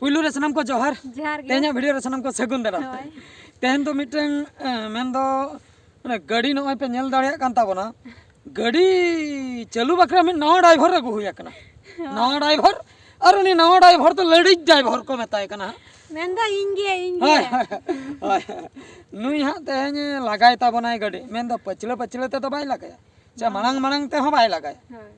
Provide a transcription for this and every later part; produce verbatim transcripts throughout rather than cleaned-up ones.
ᱯᱩᱭᱞᱩ ᱨᱮ ᱥᱟᱱᱟᱢ ᱠᱚ ᱡᱚᱦᱟᱨ᱾ ᱡᱚᱦᱟᱨ ᱜᱮ᱾ ᱛᱮᱦᱮᱧᱟᱜ ᱵᱷᱤᱰᱤᱭᱳ ᱨᱮ ᱥᱟᱱᱟᱢ ᱠᱚ ᱥᱟᱹᱜᱩᱱ ᱫᱟᱨᱟᱢ᱾ ᱦᱳᱭ᱾ ᱛᱮᱦᱮᱧ ᱫᱚ ᱢᱤᱫᱴᱟᱝ, ᱮ, ᱢᱮᱱᱫᱚ ᱚᱱᱮ ᱜᱟᱹᱰᱤ ᱱᱚᱜᱼᱚᱭ ᱯᱮ ᱧᱮᱞ ᱫᱟᱲᱮᱭᱟᱜ ᱠᱟᱱ ᱛᱟᱵᱚᱱᱟ, ᱜᱟᱹᱰᱤ ᱪᱟᱹᱞᱩ ᱵᱟᱠᱷᱨᱟ ᱢᱤᱫ ᱱᱟᱣᱟ ᱰᱨᱟᱭᱵᱷᱟᱨ ᱟᱹᱜᱩ ᱦᱩᱭ ᱟᱠᱟᱱᱟ᱾ ᱦᱳᱭ᱾ ᱱᱟᱣᱟ ᱰᱨᱟᱭᱵᱷᱟᱨ, ᱟᱨ ᱩᱱᱤ ᱱᱟᱣᱟ ᱰᱨᱟᱭᱵᱷᱟᱨ ᱫᱚ ᱞᱟᱹᱲᱤᱡ ᱰᱨᱟᱭᱵᱷᱟᱨ ᱠᱚ ᱢᱮᱛᱟᱭ ᱠᱟᱱᱟ ᱦᱟᱸᱜ᱾ ᱢᱮᱱᱫᱚ ᱤᱧ ᱜᱮ, ᱤᱧ ᱦᱳᱭ, ᱜᱮ᱾ ᱦᱳᱭ, ᱦᱳᱭ᱾ ᱱᱩᱭ ᱦᱟᱸᱜ ᱛᱮᱦᱮᱧ ᱞᱟᱜᱟᱭ ᱛᱟᱵᱚᱱᱟᱭ ᱜᱟᱹᱰᱤ, ᱢᱮᱱᱫᱚ ᱯᱟᱹᱪᱷᱞᱟᱹ ᱯᱟᱹᱪᱷᱞᱟᱹ ᱛᱮᱫᱚ ᱵᱟᱭ ᱞᱟᱜᱟᱭᱟ, ᱪᱮ ᱵᱟᱝ᱾ ᱢᱟᱲᱟᱝ ᱢᱟᱲᱟᱝ ᱛᱮᱦᱚᱸ ᱵᱟᱭ ᱞᱟᱜᱟᱭᱟ᱾ ᱦᱳᱭ᱾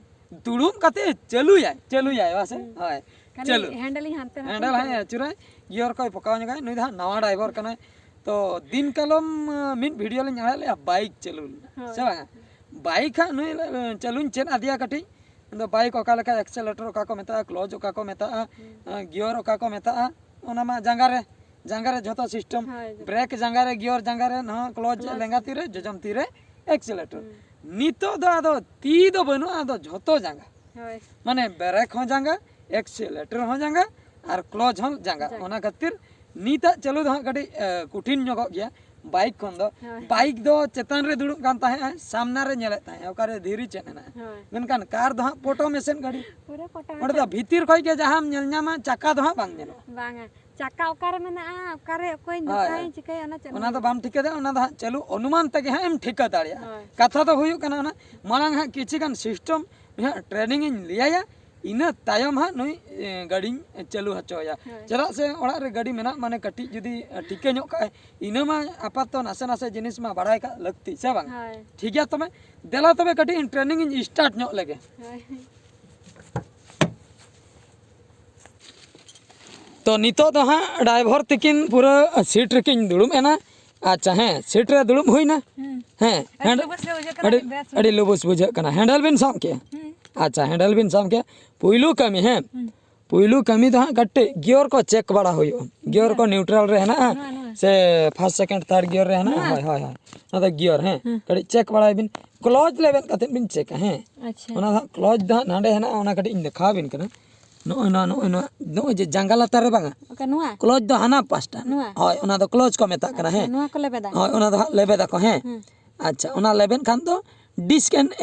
ᱫᱩᱲᱩᱵ ᱠᱟᱛᱮ ᱪᱟᱹᱞᱩᱭᱟᱭ, ᱪᱟᱹᱞᱩᱭᱟᱭ, ᱵᱟᱥᱮ? ᱦᱩᱸ᱾ ᱦᱳᱭ᱾ ᱠᱷᱟᱹᱞᱤ ᱪᱟᱹᱞᱩ᱾ ᱦᱮᱱᱰᱮᱞᱤᱧ ᱦᱟᱱᱛᱮ ᱱᱟᱛᱮ ᱦᱮᱱᱰᱮᱞ ᱦᱟᱸᱜ ᱟᱹᱪᱩᱨᱟᱭ, ᱜᱤᱭᱚᱨ ᱠᱚᱭ ᱯᱚᱠᱟᱣ ᱧᱚᱜᱟᱭ᱾ ᱱᱩᱭ ᱫᱚ ᱦᱟᱸᱜ ᱱᱟᱣᱟ ᱰᱨᱟᱭᱵᱷᱟᱨ ᱠᱟᱱᱟᱭ᱾ ᱛᱚ, ᱫᱤᱱ ᱠᱟᱞᱚᱢ, ᱟᱸ, ᱢᱤᱫ ᱵᱷᱤᱰᱤᱭᱳ ᱞᱤᱧ ᱟᱲᱟᱜ ᱞᱮᱜᱼᱟ ᱵᱟᱭᱤᱠ ᱪᱟᱹᱞᱩ ᱨᱮᱱᱟᱜ, ᱦᱳᱭ᱾ ᱥᱮ ᱵᱟᱝᱟ? ᱵᱟᱭᱤᱠ ᱦᱟᱸᱜ ᱱᱩᱭ, ᱟᱸ, ᱪᱟᱹᱞᱩᱧ ᱪᱮᱫ ᱟᱫᱮᱭᱟ ᱠᱟᱹᱴᱤᱡ᱾ ᱟᱫᱚ ᱵᱟᱭᱤᱠ ᱚᱠᱟ ᱞᱮᱠᱟ, ᱮᱠᱥᱮᱞᱮᱴᱚᱨ ᱚᱠᱟ ᱠᱚ ᱢᱮᱛᱟᱜᱼᱟ, ᱠᱞᱚᱪ ᱚᱠᱟ ᱠᱚ ᱢᱮᱛᱟᱜᱼᱟ, ᱦᱩᱸ᱾ ᱟᱸ, ᱜᱤᱭᱚᱨ ᱚᱠᱟ ᱠᱚ ᱢᱮᱛᱟᱜᱼᱟ, ᱚᱱᱟ ᱢᱟ ᱡᱟᱸᱜᱟ ᱨᱮ, ᱡᱟᱸᱜᱟ ᱨᱮ ᱡᱷᱚᱛᱚ ᱥᱤᱥᱴᱮᱢ᱾ ᱦᱳᱭ, ᱡᱷᱚᱛᱚ᱾ ᱵᱨᱮᱠ ᱡᱟᱸᱜᱟ ᱨᱮ, ᱜᱤᱭᱚᱨ ᱡᱟᱸᱜᱟ ᱨᱮ, ᱱᱚᱣᱟ ᱠᱞᱚᱪ ᱠᱞᱚᱪ᱾ ᱞᱮᱸᱜᱟ ᱛᱤᱨᱮ, ᱡᱚᱡᱚᱢ ᱛᱤᱨᱮ, ᱮᱠᱥᱮᱞᱮᱴᱚᱨ᱾ ᱦᱩᱸ᱾ ᱱᱤᱛᱚᱜ ᱫᱚ ᱟᱫᱚ ᱛᱤ ᱫᱚ ᱵᱟᱹᱱᱩᱜᱼᱟ, ᱟᱫᱚ ᱡᱷᱚᱛᱚ ᱡᱟᱸᱜᱟ᱾ ᱦᱳᱭ᱾ ᱢᱟᱱᱮ ᱵᱨᱮᱠ ᱦᱚᱸ ᱡᱟᱸᱜᱟ, ᱮᱠᱥᱮᱞᱮᱴᱚᱨ ᱦᱚᱸ ᱡᱟᱸᱜᱟ, ᱟᱨ ᱠᱞᱚᱪ ᱦᱚᱸ ᱡᱟᱸᱜᱟ᱾ ᱡᱟᱸᱜᱟ᱾ ᱚᱱᱟ ᱠᱷᱟᱹᱛᱤᱨ ᱱᱤᱛᱟᱜ ᱪᱟᱹᱞᱩ ᱫᱚ ᱦᱟᱸᱜ ᱠᱟᱹᱴᱤᱡ, ᱮ, ᱠᱚᱴᱷᱤᱱ ᱧᱚᱜᱚᱜ ᱜᱮᱭᱟ ᱵᱟᱭᱤᱠ ᱠᱷᱚᱱ ᱫᱚ᱾ ᱦᱳᱭ᱾ ᱵᱟᱭᱤᱠ ᱫᱚ ᱪᱮᱛᱟᱱ ᱨᱮ ᱫᱩᱲᱩᱵ ᱠᱟᱱ ᱛᱟᱦᱮᱸᱜᱼᱟ, ᱥᱟᱢᱱᱟ ᱨᱮ ᱧᱮᱞᱮᱫ ᱛᱟᱦᱮᱸᱜᱼᱟ, ᱚᱠᱟᱨᱮ ᱫᱷᱤᱨᱤ ᱪᱮᱫ ᱦᱮᱱᱟᱜᱼᱟ᱾ ᱦᱳᱭ᱾ ᱢᱮᱱᱠᱷᱟᱱ ᱠᱟᱨ ᱫᱚ ᱦᱟᱸᱜ ᱯᱚᱴᱚᱢ ᱮᱥᱮᱫ ᱜᱟᱹᱰᱤ᱾ ᱯᱩᱨᱟᱹ ᱯᱚᱴᱚᱢ ᱚᱸᱰᱮ ᱫᱚ ᱮᱥᱮᱫ᱾ ᱵᱷᱤᱛᱤᱨ ᱠᱷᱚᱡ ᱜᱮ ᱡᱟᱦᱟᱸᱢ ᱧᱮᱞ ᱧᱟᱢᱟ, ᱪᱟᱠᱟ ᱫᱚ ᱦᱟᱸᱜ ᱵᱟᱝ ᱧᱮᱞᱚᱜᱼᱟ᱾ ᱵᱟᱝᱟ, ᱪᱟᱠᱟ ᱚᱠᱟᱨᱮ ᱢᱮᱱᱟᱜᱼᱟ, ᱚᱠᱟᱨᱮ ᱚᱠᱚᱭ ᱦᱳᱭ, ᱱᱚᱝᱠᱟᱭ ᱦᱳᱭ᱾ ᱪᱤᱠᱟᱹᱭᱟ, ᱚᱱᱟ ᱪᱮᱫ ᱚᱱᱟ ᱦᱚᱸ ᱫᱚ ᱵᱟᱝ ᱴᱷᱤᱠᱟᱹ ᱫᱟᱲᱮᱭᱟᱜᱼᱟ, ᱚᱱᱟ ᱫᱚ ᱦᱟᱸᱜ ᱪᱟᱹᱞᱩ ᱚᱱᱩᱢᱟᱱ ᱛᱮᱜᱮ ᱦᱟᱸᱜ ᱮᱢ ᱴᱷᱤᱠᱟᱹ ᱫᱟᱲᱮᱭᱟᱜᱼᱟ᱾ ᱦᱳᱭ᱾ ᱠᱟᱛᱷᱟ ᱫᱚ ᱦᱩᱭᱩᱜ ᱠᱟᱱᱟ, ᱚᱱᱟ ᱢᱟᱲᱟᱝ ᱦᱟᱸᱜ ᱠᱤᱪᱷᱤ ᱜᱟᱱ ᱥᱤᱥᱴᱮᱢ ᱦᱟᱸᱜ ᱴᱨᱮᱱᱤᱝ ᱤᱧ ᱞᱟᱹᱭᱟᱭᱟ, ᱤᱱᱟᱹ ᱛᱟᱭᱚᱢ ᱦᱟᱸᱜ ᱱᱩᱭ, ᱮ, ᱜᱟᱹᱰᱤᱧ ᱪᱟᱹᱞᱩ ᱦᱚᱪᱚᱭᱟ᱾ ᱦᱳᱭ᱾ ᱪᱮᱫᱟᱜ ᱥᱮ ᱚᱲᱟᱜ ᱨᱮ ᱜᱟᱹᱰᱤ ᱢᱮᱱᱟᱜ ᱢᱟᱱᱮ ᱠᱟᱹᱴᱤᱡ ᱡᱩᱫᱤ, ᱮ, ᱴᱷᱤᱠᱟᱹ ᱧᱚᱜ ᱠᱟᱜᱼᱟᱭ, ᱤᱱᱟᱹ ᱢᱟ ᱟᱯᱟᱛᱚᱛᱚ ᱱᱟᱥᱮ ᱱᱟᱥᱮ ᱡᱤᱱᱤᱥ ᱢᱟ ᱵᱟᱲᱟᱭ ᱠᱟᱜ ᱞᱟᱹᱠᱛᱤ, ᱥᱮ ᱵᱟᱝ? ᱦᱳᱭ᱾ ᱴᱷᱤᱠ ᱜᱮᱭᱟ, ᱛᱚᱵᱮ ᱫᱮᱞᱟ ᱛᱚᱵᱮ ᱠᱟᱹᱴᱤᱡ ᱤᱧ ᱴᱨᱮᱱᱤᱝ ᱤᱧ ᱥᱴᱟᱨᱴ ᱧᱚᱜ ᱞᱮᱜᱮ᱾ ᱦᱳᱭ᱾ ᱛᱚ, ᱱᱤᱛᱚᱜ ᱫᱚ ᱦᱟᱸᱜ ᱰᱨᱟᱭᱵᱷᱟᱨ ᱛᱤᱠᱤᱱ ᱯᱩᱨᱟᱹ ᱥᱤᱴ ᱨᱮᱠᱤᱱ ᱫᱩᱲᱩᱵ ᱮᱱᱟ᱾ ᱟᱪᱪᱷᱟ, ᱦᱮᱸ, ᱥᱤᱴ ᱨᱮ ᱫᱩᱲᱩᱵ ᱦᱩᱭᱱᱟ᱾ ᱦᱩᱸ᱾ ᱦᱮᱸ, ᱟᱹᱰᱤ ᱦᱮᱸᱰ-, ᱞᱩᱵᱩᱥ ᱜᱮ ᱵᱩᱡᱷᱟᱹᱜ ᱠᱟᱱᱟ, ᱟᱹᱰᱤ, ᱟᱹᱰᱤ ᱵᱮᱥ ᱟᱹᱰᱤ ᱵᱩᱡᱷᱟᱹᱜ ᱞᱩᱵᱩᱥ ᱵᱩᱡᱷᱟᱹᱜ ᱠᱟᱱᱟ᱾ ᱦᱮᱱᱰᱮᱞ ᱵᱤᱱ ᱥᱟᱵ ᱠᱮᱜᱼᱟ? ᱦᱩᱸ᱾ ᱟᱪᱪᱷᱟ, ᱦᱮᱱᱰᱮᱞ ᱵᱤᱱ ᱥᱟᱵ ᱠᱮᱜᱼᱟ᱾ ᱯᱩᱭᱞᱩ ᱠᱟᱹᱢᱤ, ᱦᱮᱸ, ᱦᱩᱸ᱾ ᱯᱩᱭᱞᱩ ᱠᱟᱹᱢᱤ ᱫᱚ ᱦᱟᱸᱜ ᱠᱟᱹᱴᱤᱡ ᱜᱤᱭᱚᱨ ᱠᱚ ᱪᱮᱠ ᱵᱟᱲᱟ ᱦᱩᱭᱩᱜᱼᱟ᱾ ᱜᱤᱭᱚᱨ ᱠᱚ ᱜᱤᱭᱚᱨ? ᱱᱤᱭᱩᱴᱨᱟᱞ ᱨᱮ ᱦᱮᱱᱟᱜᱼᱟ ᱱᱚᱣᱟ, ᱱᱚᱣᱟ᱾ ᱥᱮ ᱯᱷᱟᱥᱴ, ᱥᱮᱠᱮᱱᱰ, ᱛᱷᱟᱨᱰ ᱜᱤᱭᱚᱨ ᱨᱮ ᱦᱮᱱᱟᱜᱼᱟ? ᱱᱚᱣᱟ? ᱦᱳᱭ, ᱦᱳᱭ, ᱦᱳᱭ᱾ ᱚᱱᱟ ᱫᱚ ᱜᱤᱭᱚᱨ, ᱦᱮᱸ᱾ ᱦᱩᱸ᱾ ᱠᱟᱹᱴᱤᱡ ᱪᱮᱠ ᱵᱟᱲᱟᱭ ᱵᱤᱱ᱾ ᱠᱞᱚᱪ ᱞᱮᱵᱮᱫ ᱠᱟᱛᱮᱫ ᱵᱤᱱ ᱪᱮᱠᱟ, ᱦᱮᱸ᱾ ᱟᱪᱪᱷᱟ᱾ ᱚᱱᱟ ᱫᱚ ᱦᱟᱸᱜ ᱠᱞᱚᱪ ᱫᱚ ᱦᱟᱸᱜ ᱱᱟᱰᱮ ᱦᱮᱱᱟᱜᱼᱟ, ᱚᱱᱟ ᱠᱟᱹᱴᱤᱡ ᱤᱧ ᱫᱮᱠᱷᱟᱣ ᱟᱵᱤᱱ ᱠᱟᱱᱟ᱾ ᱱᱚᱜᱼᱚᱭ ᱱᱚᱣᱟ, ᱱᱚᱜᱼᱚᱭ ᱱᱚᱣᱟ, ᱱᱚᱜᱼᱚᱭ ᱡᱮ ᱡᱟᱸᱜᱟ ᱞᱟᱛᱟᱨ ᱨᱮ ᱵᱟᱝᱟ? ᱚᱠᱟ ᱱᱚᱣᱟ? ᱠᱞᱚᱪ ᱫᱚ ᱦᱟᱱᱟ ᱯᱟᱥᱴᱟ᱾ ᱱᱚᱣᱟ? ᱦᱳᱭ, ᱚᱱᱟ ᱫᱚ ᱠᱞᱚᱪ ᱠᱚ ᱢᱮᱛᱟᱜ ᱠᱟᱱᱟ, ᱟᱪᱪᱷᱟ, ᱦᱮᱸ᱾ ᱱᱚᱣᱟ ᱠᱚ ᱞᱮᱵᱮᱫᱟ? ᱦᱳᱭ, ᱚᱱᱟ ᱫᱚ ᱦᱟᱸᱜ ᱞᱮᱵᱮᱫᱟᱠᱚ, ᱦᱮᱸ᱾ ᱦᱩᱸ᱾ ᱟᱪᱪᱷᱟ, ᱚᱱᱟ ᱞᱮᱵᱮᱫ ᱠᱷᱟᱱ ᱫᱚ ᱰᱤᱥ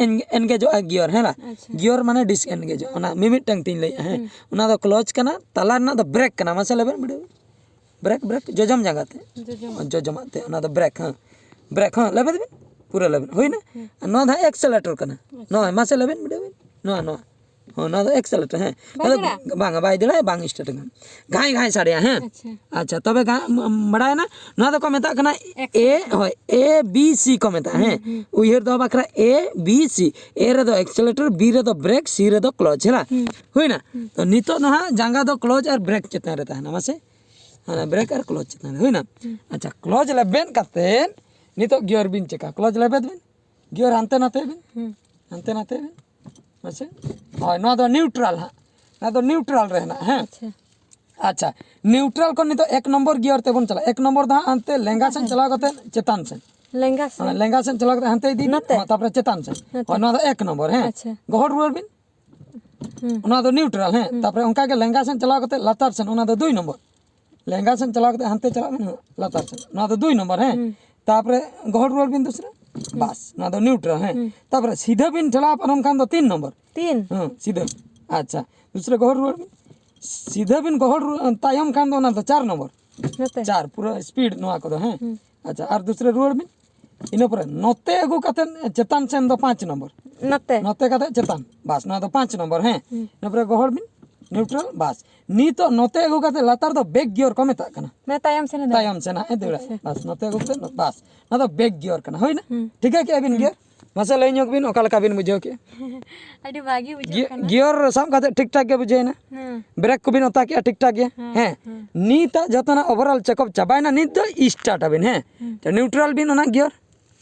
ᱮᱱᱜᱮᱡᱚᱜᱼᱟ ᱜᱤᱭᱚᱨ, ᱦᱮᱸ ᱞᱟ? ᱟᱪᱪᱷᱟ᱾ ᱜᱤᱭᱚᱨ ᱢᱟᱱᱮ ᱰᱤᱥ ᱮᱱᱜᱮᱡᱚᱜᱼᱟ᱾ ᱚᱱᱟ ᱢᱤᱢᱤᱫᱴᱟᱝ ᱛᱤᱧ ᱞᱟᱹᱭᱮᱫᱼᱟ, ᱦᱮᱸ᱾ ᱦᱩᱸ᱾ ᱚᱱᱟ ᱫᱚ ᱠᱞᱚᱪ ᱠᱟᱱᱟ, ᱛᱟᱞᱟ ᱨᱮᱱᱟᱜ ᱫᱚ ᱵᱨᱮᱠ ᱠᱟᱱᱟ᱾ ᱢᱟᱥᱮ ᱞᱮᱵᱮᱫ ᱵᱤᱰᱟᱹᱣ᱾ ᱵᱨᱮᱠ, ᱵᱨᱮᱠ, ᱡᱚᱡᱚᱢ ᱡᱟᱸᱜᱟ ᱛᱮ᱾ ᱡᱚᱡᱚᱢ᱾ ᱡᱚᱡᱚᱢᱟᱜ ᱛᱮ, ᱚᱱᱟ ᱫᱚ ᱵᱨᱮᱠ, ᱦᱮᱸ᱾ ᱵᱨᱮᱠ, ᱦᱮᱸ, ᱞᱮᱵᱮᱫ ᱵᱤᱱ᱾ ᱯᱩᱨᱟᱹ ᱞᱮᱵᱮᱫ᱾ ᱦᱩᱭᱱᱟ? ᱦᱩᱸ᱾ ᱟᱨ ᱱᱚᱣᱟ ᱫᱚ ᱦᱟᱸᱜ ᱮᱠᱥᱮᱞᱮᱴᱚᱨ ᱠᱟᱱᱟ᱾ ᱟᱪᱪᱷᱟ᱾ ᱱᱚᱣᱟ, ᱢᱟᱥᱮ ᱞᱮᱵᱮᱫ ᱵᱤᱰᱟᱹᱣ ᱵᱤᱱ᱾ ᱱᱚᱣᱟ, ᱱᱚᱣᱟ᱾ ᱦᱚᱸ, ᱱᱚᱣᱟ ᱫᱚ ᱮᱠᱥᱮᱞᱮᱴᱚᱨ, ᱦᱮᱸ᱾ ᱵᱟᱭ ᱟᱫᱚ ᱫᱟᱹᱲᱟ? ᱵᱟᱝᱟ, ᱵᱟᱭ ᱫᱟᱹᱲᱟ, ᱵᱟᱝ ᱥᱴᱟᱨᱴ ᱠᱟᱱᱟ᱾ ᱜᱷᱟᱸᱭ ᱜᱷᱟᱸᱭ ᱥᱟᱰᱮᱭᱟ, ᱦᱮᱸ᱾ ᱟᱪᱪᱷᱟ᱾ ᱟᱪᱪᱷᱟ, ᱛᱚᱵᱮ ᱜᱟ-, ᱢ-, ᱵᱟᱲᱟᱭᱮᱱᱟ? ᱱᱚᱣᱟ ᱫᱚᱠᱚ ᱢᱮᱛᱟᱜ ᱠᱟᱱᱟ ᱮᱠᱥᱮᱞᱮᱴᱚᱨ᱾ ᱮ, ᱦᱳᱭ, ᱮ ᱵᱤ ᱥᱤ ᱠᱚ ᱢᱮᱛᱟᱜᱼᱟ, ᱦᱮᱸ᱾ ᱦᱩᱸ, ᱦᱩᱸ᱾ ᱩᱭᱦᱟᱹᱨ ᱫᱚᱦᱚ ᱵᱟᱠᱷᱨᱟ ᱮ ᱵᱤ ᱥᱤ᱾ ᱮ ᱨᱮᱫᱚ ᱮᱠᱥᱮᱞᱮᱴᱚᱨ, ᱵᱤ ᱨᱮᱫᱚ ᱵᱨᱮᱠ, ᱥᱤ ᱨᱮᱫᱚ ᱠᱞᱚᱪ, ᱦᱮᱸ ᱞᱟ? ᱦᱩᱸ᱾ ᱦᱩᱭᱱᱟ? ᱦᱩᱸ᱾ ᱛᱚ, ᱱᱤᱛᱚᱜ ᱫᱚ ᱦᱟᱸᱜ ᱡᱟᱸᱜᱟ ᱫᱚ ᱠᱞᱚᱪ ᱟᱨ ᱵᱨᱮᱠ ᱪᱮᱛᱟᱱ ᱨᱮ ᱛᱟᱦᱮᱱᱟ, ᱢᱟᱥᱮ᱾ ᱦᱟᱱᱟ ᱵᱨᱮᱠ ᱟᱨ ᱠᱞᱚᱪ ᱪᱮᱛᱟᱱ ᱨᱮ, ᱦᱩᱭᱱᱟ? ᱦᱩᱸ᱾ ᱟᱪᱪᱷᱟ, ᱠᱞᱚᱪ ᱞᱮᱵᱮᱫ ᱠᱟᱛᱮᱫ ᱱᱤᱛᱚᱜ ᱜᱤᱭᱚᱨ ᱵᱤᱱ ᱪᱮᱠᱟ, ᱠᱞᱚᱪ ᱞᱮᱵᱮᱫ ᱵᱤᱱ, ᱜᱤᱭᱚᱨ ᱦᱟᱱᱛᱮ ᱱᱟᱛᱮ ᱵᱤᱱ, ᱦᱩᱸ᱾ ᱦᱟᱱᱛᱮ ᱱᱟᱛᱮ ᱵᱤᱱ, ᱢᱟᱥᱮ᱾ ᱦᱳᱭ, ᱱᱚᱣᱟ ᱫᱚ ᱱᱤᱭᱩᱴᱨᱟᱞ ᱦᱟᱸᱜ, ᱱᱚᱣᱟ ᱫᱚ ᱱᱤᱭᱩᱴᱨᱟᱞ ᱨᱮ ᱦᱮᱱᱟᱜᱼᱟ, ᱦᱮᱸ᱾ ᱟᱪᱪᱷᱟ᱾ ᱟᱪᱪᱷᱟ, ᱱᱤᱭᱩᱴᱨᱟᱞ ᱠᱷᱚᱱ ᱱᱤᱛᱚᱜ ᱮᱠ ᱱᱚᱢᱵᱚᱨ ᱜᱤᱭᱚᱨ ᱛᱮᱵᱚᱱ ᱪᱟᱞᱟᱜᱼᱟ᱾ ᱮᱠ ᱱᱚᱢᱵᱚᱨ ᱫᱚ ᱦᱟᱸᱜ ᱦᱟᱱᱛᱮ ᱞᱮᱸᱜᱟ ᱥᱮᱱ ᱦᱮᱸ᱾ ᱪᱟᱞᱟᱣ ᱠᱟᱛᱮ ᱪᱮᱛᱟᱱ ᱥᱮᱱ᱾ ᱞᱮᱸᱜᱟ ᱥᱮᱱ᱾ ᱦᱮᱸ, ᱞᱮᱸᱜᱟ ᱥᱮᱱ ᱪᱟᱞᱟᱣ ᱠᱟᱛᱮ ᱦᱟᱱᱛᱮ ᱤᱫᱤ ᱵᱤᱱ, ᱱᱚᱛᱮ᱾ ᱦᱚᱸ, ᱛᱟᱯᱚᱨᱮ ᱪᱮᱛᱟᱱ ᱥᱮᱱ᱾ ᱱᱚᱛᱮ᱾ ᱦᱳᱭ, ᱱᱚᱣᱟ ᱫᱚ ᱮᱠ ᱱᱚᱢᱵᱚᱨ, ᱦᱮᱸ᱾ ᱟᱪᱪᱷᱟ᱾ ᱜᱚᱦᱚᱲ ᱨᱩᱣᱟᱹᱲ ᱵᱤᱱ᱾ ᱦᱩᱸ᱾ ᱚᱱᱟ ᱫᱚ ᱱᱤᱭᱩᱴᱨᱟᱞ, ᱦᱮᱸ᱾ ᱦᱩᱸ᱾ ᱛᱟᱯᱚᱨᱮ ᱚᱱᱠᱟ ᱜᱮ ᱞᱮᱸᱜᱟ ᱥᱮᱱ ᱪᱟᱞᱟᱣ ᱠᱟᱛᱮ ᱞᱟᱛᱟᱨ ᱥᱮᱱ, ᱚᱱᱟ ᱫᱚ ᱫᱩᱭ ᱱᱚᱢᱵᱚᱨ᱾ ᱞᱮᱸᱜᱟ ᱥᱮᱱ ᱪᱟᱞᱟᱣ ᱠᱟᱛᱮ ᱦᱟᱱᱛᱮ ᱪᱟᱞᱟᱜ ᱵᱤᱱ, ᱞᱟᱛᱟᱨ ᱥᱮᱱ, ᱚᱱᱟ ᱫᱚ ᱫᱩᱭ ᱱᱚᱢᱵᱚᱨ, ᱦᱮᱸ᱾ ᱦᱩᱸ᱾ ᱛᱟᱯᱚᱨᱮ ᱜᱚᱦᱚᱲ ᱨᱩᱣᱟᱹᱲ ᱵᱤᱱ ᱫᱩᱥᱨᱟ᱾ ᱦᱩᱸ᱾ ᱵᱟᱥ, ᱱᱚᱣᱟ ᱫᱚ ᱱᱤᱭᱩᱴᱨᱟᱞ, ᱦᱮᱸ᱾ ᱦᱩᱸ᱾ ᱛᱟᱯᱚᱨᱮ ᱥᱤᱫᱷᱟᱹ ᱵᱤᱱ ᱴᱷᱮᱞᱟᱣ ᱯᱟᱨᱚᱢ ᱠᱷᱟᱱ ᱫᱚ ᱛᱤᱱ ᱱᱚᱢᱵᱚᱨ᱾ ᱛᱤᱱ? ᱦᱮᱸ, ᱥᱤᱫᱷᱟᱹ᱾ ᱟᱪᱪᱷᱟ, ᱫᱩᱥᱨᱟ ᱜᱚᱦᱚᱲ ᱨᱩᱣᱟᱹᱲ ᱵᱤᱱ᱾ ᱥᱤᱫᱷᱟᱹ ᱵᱤᱱ ᱜᱚᱦᱚᱲ ᱨᱩᱣᱟᱹᱲ ᱛᱟᱭᱚᱢ ᱠᱷᱟᱱ ᱫᱚ ᱚᱱᱟ ᱫᱚ ᱪᱟᱨ ᱱᱚᱢᱵᱚᱨ᱾ ᱱᱚᱛᱮ? ᱪᱟᱨ, ᱯᱩᱨᱟᱹ ᱥᱯᱤᱰ ᱱᱚᱣᱟ ᱠᱚᱫᱚ, ᱦᱮᱸ᱾ ᱦᱩᱸ᱾ ᱟᱪᱪᱷᱟ, ᱟᱨ ᱫᱩᱥᱨᱟ ᱨᱩᱣᱟᱹᱲ ᱵᱤᱱ᱾ ᱤᱱᱟᱹ ᱯᱚᱨᱮ ᱱᱚᱛᱮ ᱟᱹᱜᱩ ᱠᱟᱛᱮ ᱪᱮᱛᱟᱱ ᱥᱮᱱ ᱫᱚ ᱯᱟᱸᱪ ᱱᱚᱢᱵᱚᱨ᱾ ᱱᱚᱛᱮ? ᱱᱚᱛᱮ ᱠᱟᱛᱮ ᱪᱮᱛᱟᱱ᱾ ᱵᱟᱥ, ᱱᱚᱣᱟ ᱫᱚ ᱯᱟᱸᱪ ᱱᱚᱢᱵᱚᱨ, ᱦᱮᱸ᱾ ᱦᱩᱸ᱾ ᱤᱱᱟᱹ ᱯᱚᱨᱮ ᱜᱚᱦᱚᱲ ᱵᱤᱱ, ᱱᱤᱭᱩᱴᱨᱟᱞ, ᱵᱟᱥ᱾ ᱱᱤᱛᱚᱜ ᱱᱚᱛᱮ ᱟᱹᱜᱩ ᱠᱟᱛᱮ ᱞᱟᱛᱟᱨ ᱫᱚ ᱵᱮᱠ ᱜᱤᱭᱚᱨ ᱠᱚ ᱢᱮᱛᱟᱜ ᱠᱟᱱᱟ᱾ ᱢᱟᱱᱮ ᱛᱟᱭᱚᱢ ᱥᱮᱱ ᱫᱚ? ᱛᱟᱭᱚᱢ ᱥᱮᱱ ᱦᱟᱸᱜ ᱮ ᱫᱟᱹᱲᱟ᱾ ᱟᱪᱪᱷᱟ᱾ ᱵᱟᱥ, ᱱᱚᱛᱮ ᱟᱹᱜᱩ ᱠᱟᱛᱮ, ᱵᱟᱥ᱾ ᱱᱚᱣᱟ ᱫᱚ ᱵᱮᱠ ᱜᱤᱭᱚᱨ ᱠᱟᱱᱟ, ᱦᱩᱭᱱᱟ? ᱦᱩᱸ᱾ ᱴᱷᱤᱠᱟᱹ ᱠᱮᱜᱼᱟ ᱵᱤᱱ ᱦᱩᱸ᱾ ᱜᱤᱭᱚᱨ? ᱢᱟᱥᱮ ᱞᱟᱹᱭ ᱧᱚᱜ ᱵᱤᱱ ᱚᱠᱟ ᱞᱮᱠᱟ ᱵᱤᱱ ᱵᱩᱡᱷᱟᱹᱣ ᱠᱮᱜᱼᱟ? ᱟᱹᱰᱤ ᱵᱷᱟᱜᱮ ᱵᱩᱡᱷᱟᱹᱜ ᱜᱤ-, ᱠᱟᱱᱟ᱾ ᱜᱤᱭᱚᱨ ᱥᱟᱵ ᱠᱟᱛᱮ ᱴᱷᱤᱠ ᱴᱷᱟᱠ ᱜᱮ ᱵᱩᱡᱷᱟᱹᱣᱮᱱᱟ? ᱦᱮᱸ᱾ ᱵᱨᱮᱠ ᱠᱚᱵᱤᱱ ᱚᱛᱟ ᱠᱮᱜᱼᱟ ᱴᱷᱤᱠ ᱴᱷᱟᱠ ᱜᱮ? ᱦᱮᱸ, ᱦᱮᱸ᱾ ᱦᱮᱸ᱾ ᱱᱤᱛᱟᱜ ᱡᱚᱛᱚᱱᱟᱜ ᱳᱵᱷᱟᱨᱚᱞ ᱪᱮᱠᱟᱯ ᱪᱟᱵᱟᱭᱮᱱᱟ, ᱱᱤᱛ ᱫᱚ ᱥᱴᱟᱨᱴ ᱟᱵᱤᱱ, ᱦᱮᱸ? ᱦᱮᱸ᱾ ᱛᱚ ᱱᱤᱭᱩᱴᱨᱟᱞ ᱵᱤᱱ ᱚᱱᱟ ᱜᱤᱭᱚᱨ,